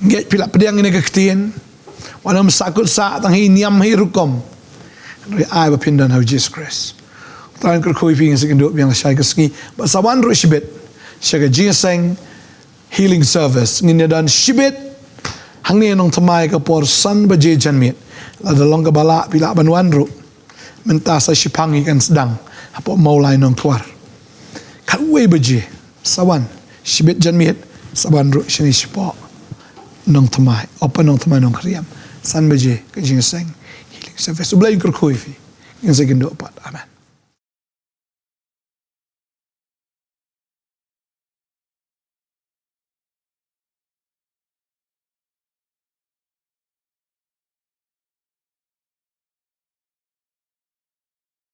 Ngeit phi la pdiang ïa kane ka ktien. Wat nym sahkut sah tang ha i niam ha i rukom. Hynrei ai ba phin don ha u Jisu Khrist. Trai, nga kyrkhu ïa phi, ngin sa ïakynduh biang lashai ka sngi. Bad sa wan ruh shibit sha ka jingïaseng healing service. Ngin ïa don shibit hangne nongthymmai ka por san baje janmiet. Lada long kaba lah phi lah ban wan ruh. Mynta sa shiphang ngi kan sdang Hapoh Mawlai Nongtwar. Khatwei baje sa wan shibit janmiet, sa wan ruh shane shapoh Nongthymmai, Upper Nongthymmai Nongkhriam. San baje ka jingïaseng healing service. U Blei un kyrkhu ïa phi. Ngin sa ïakynduh pat. Amen.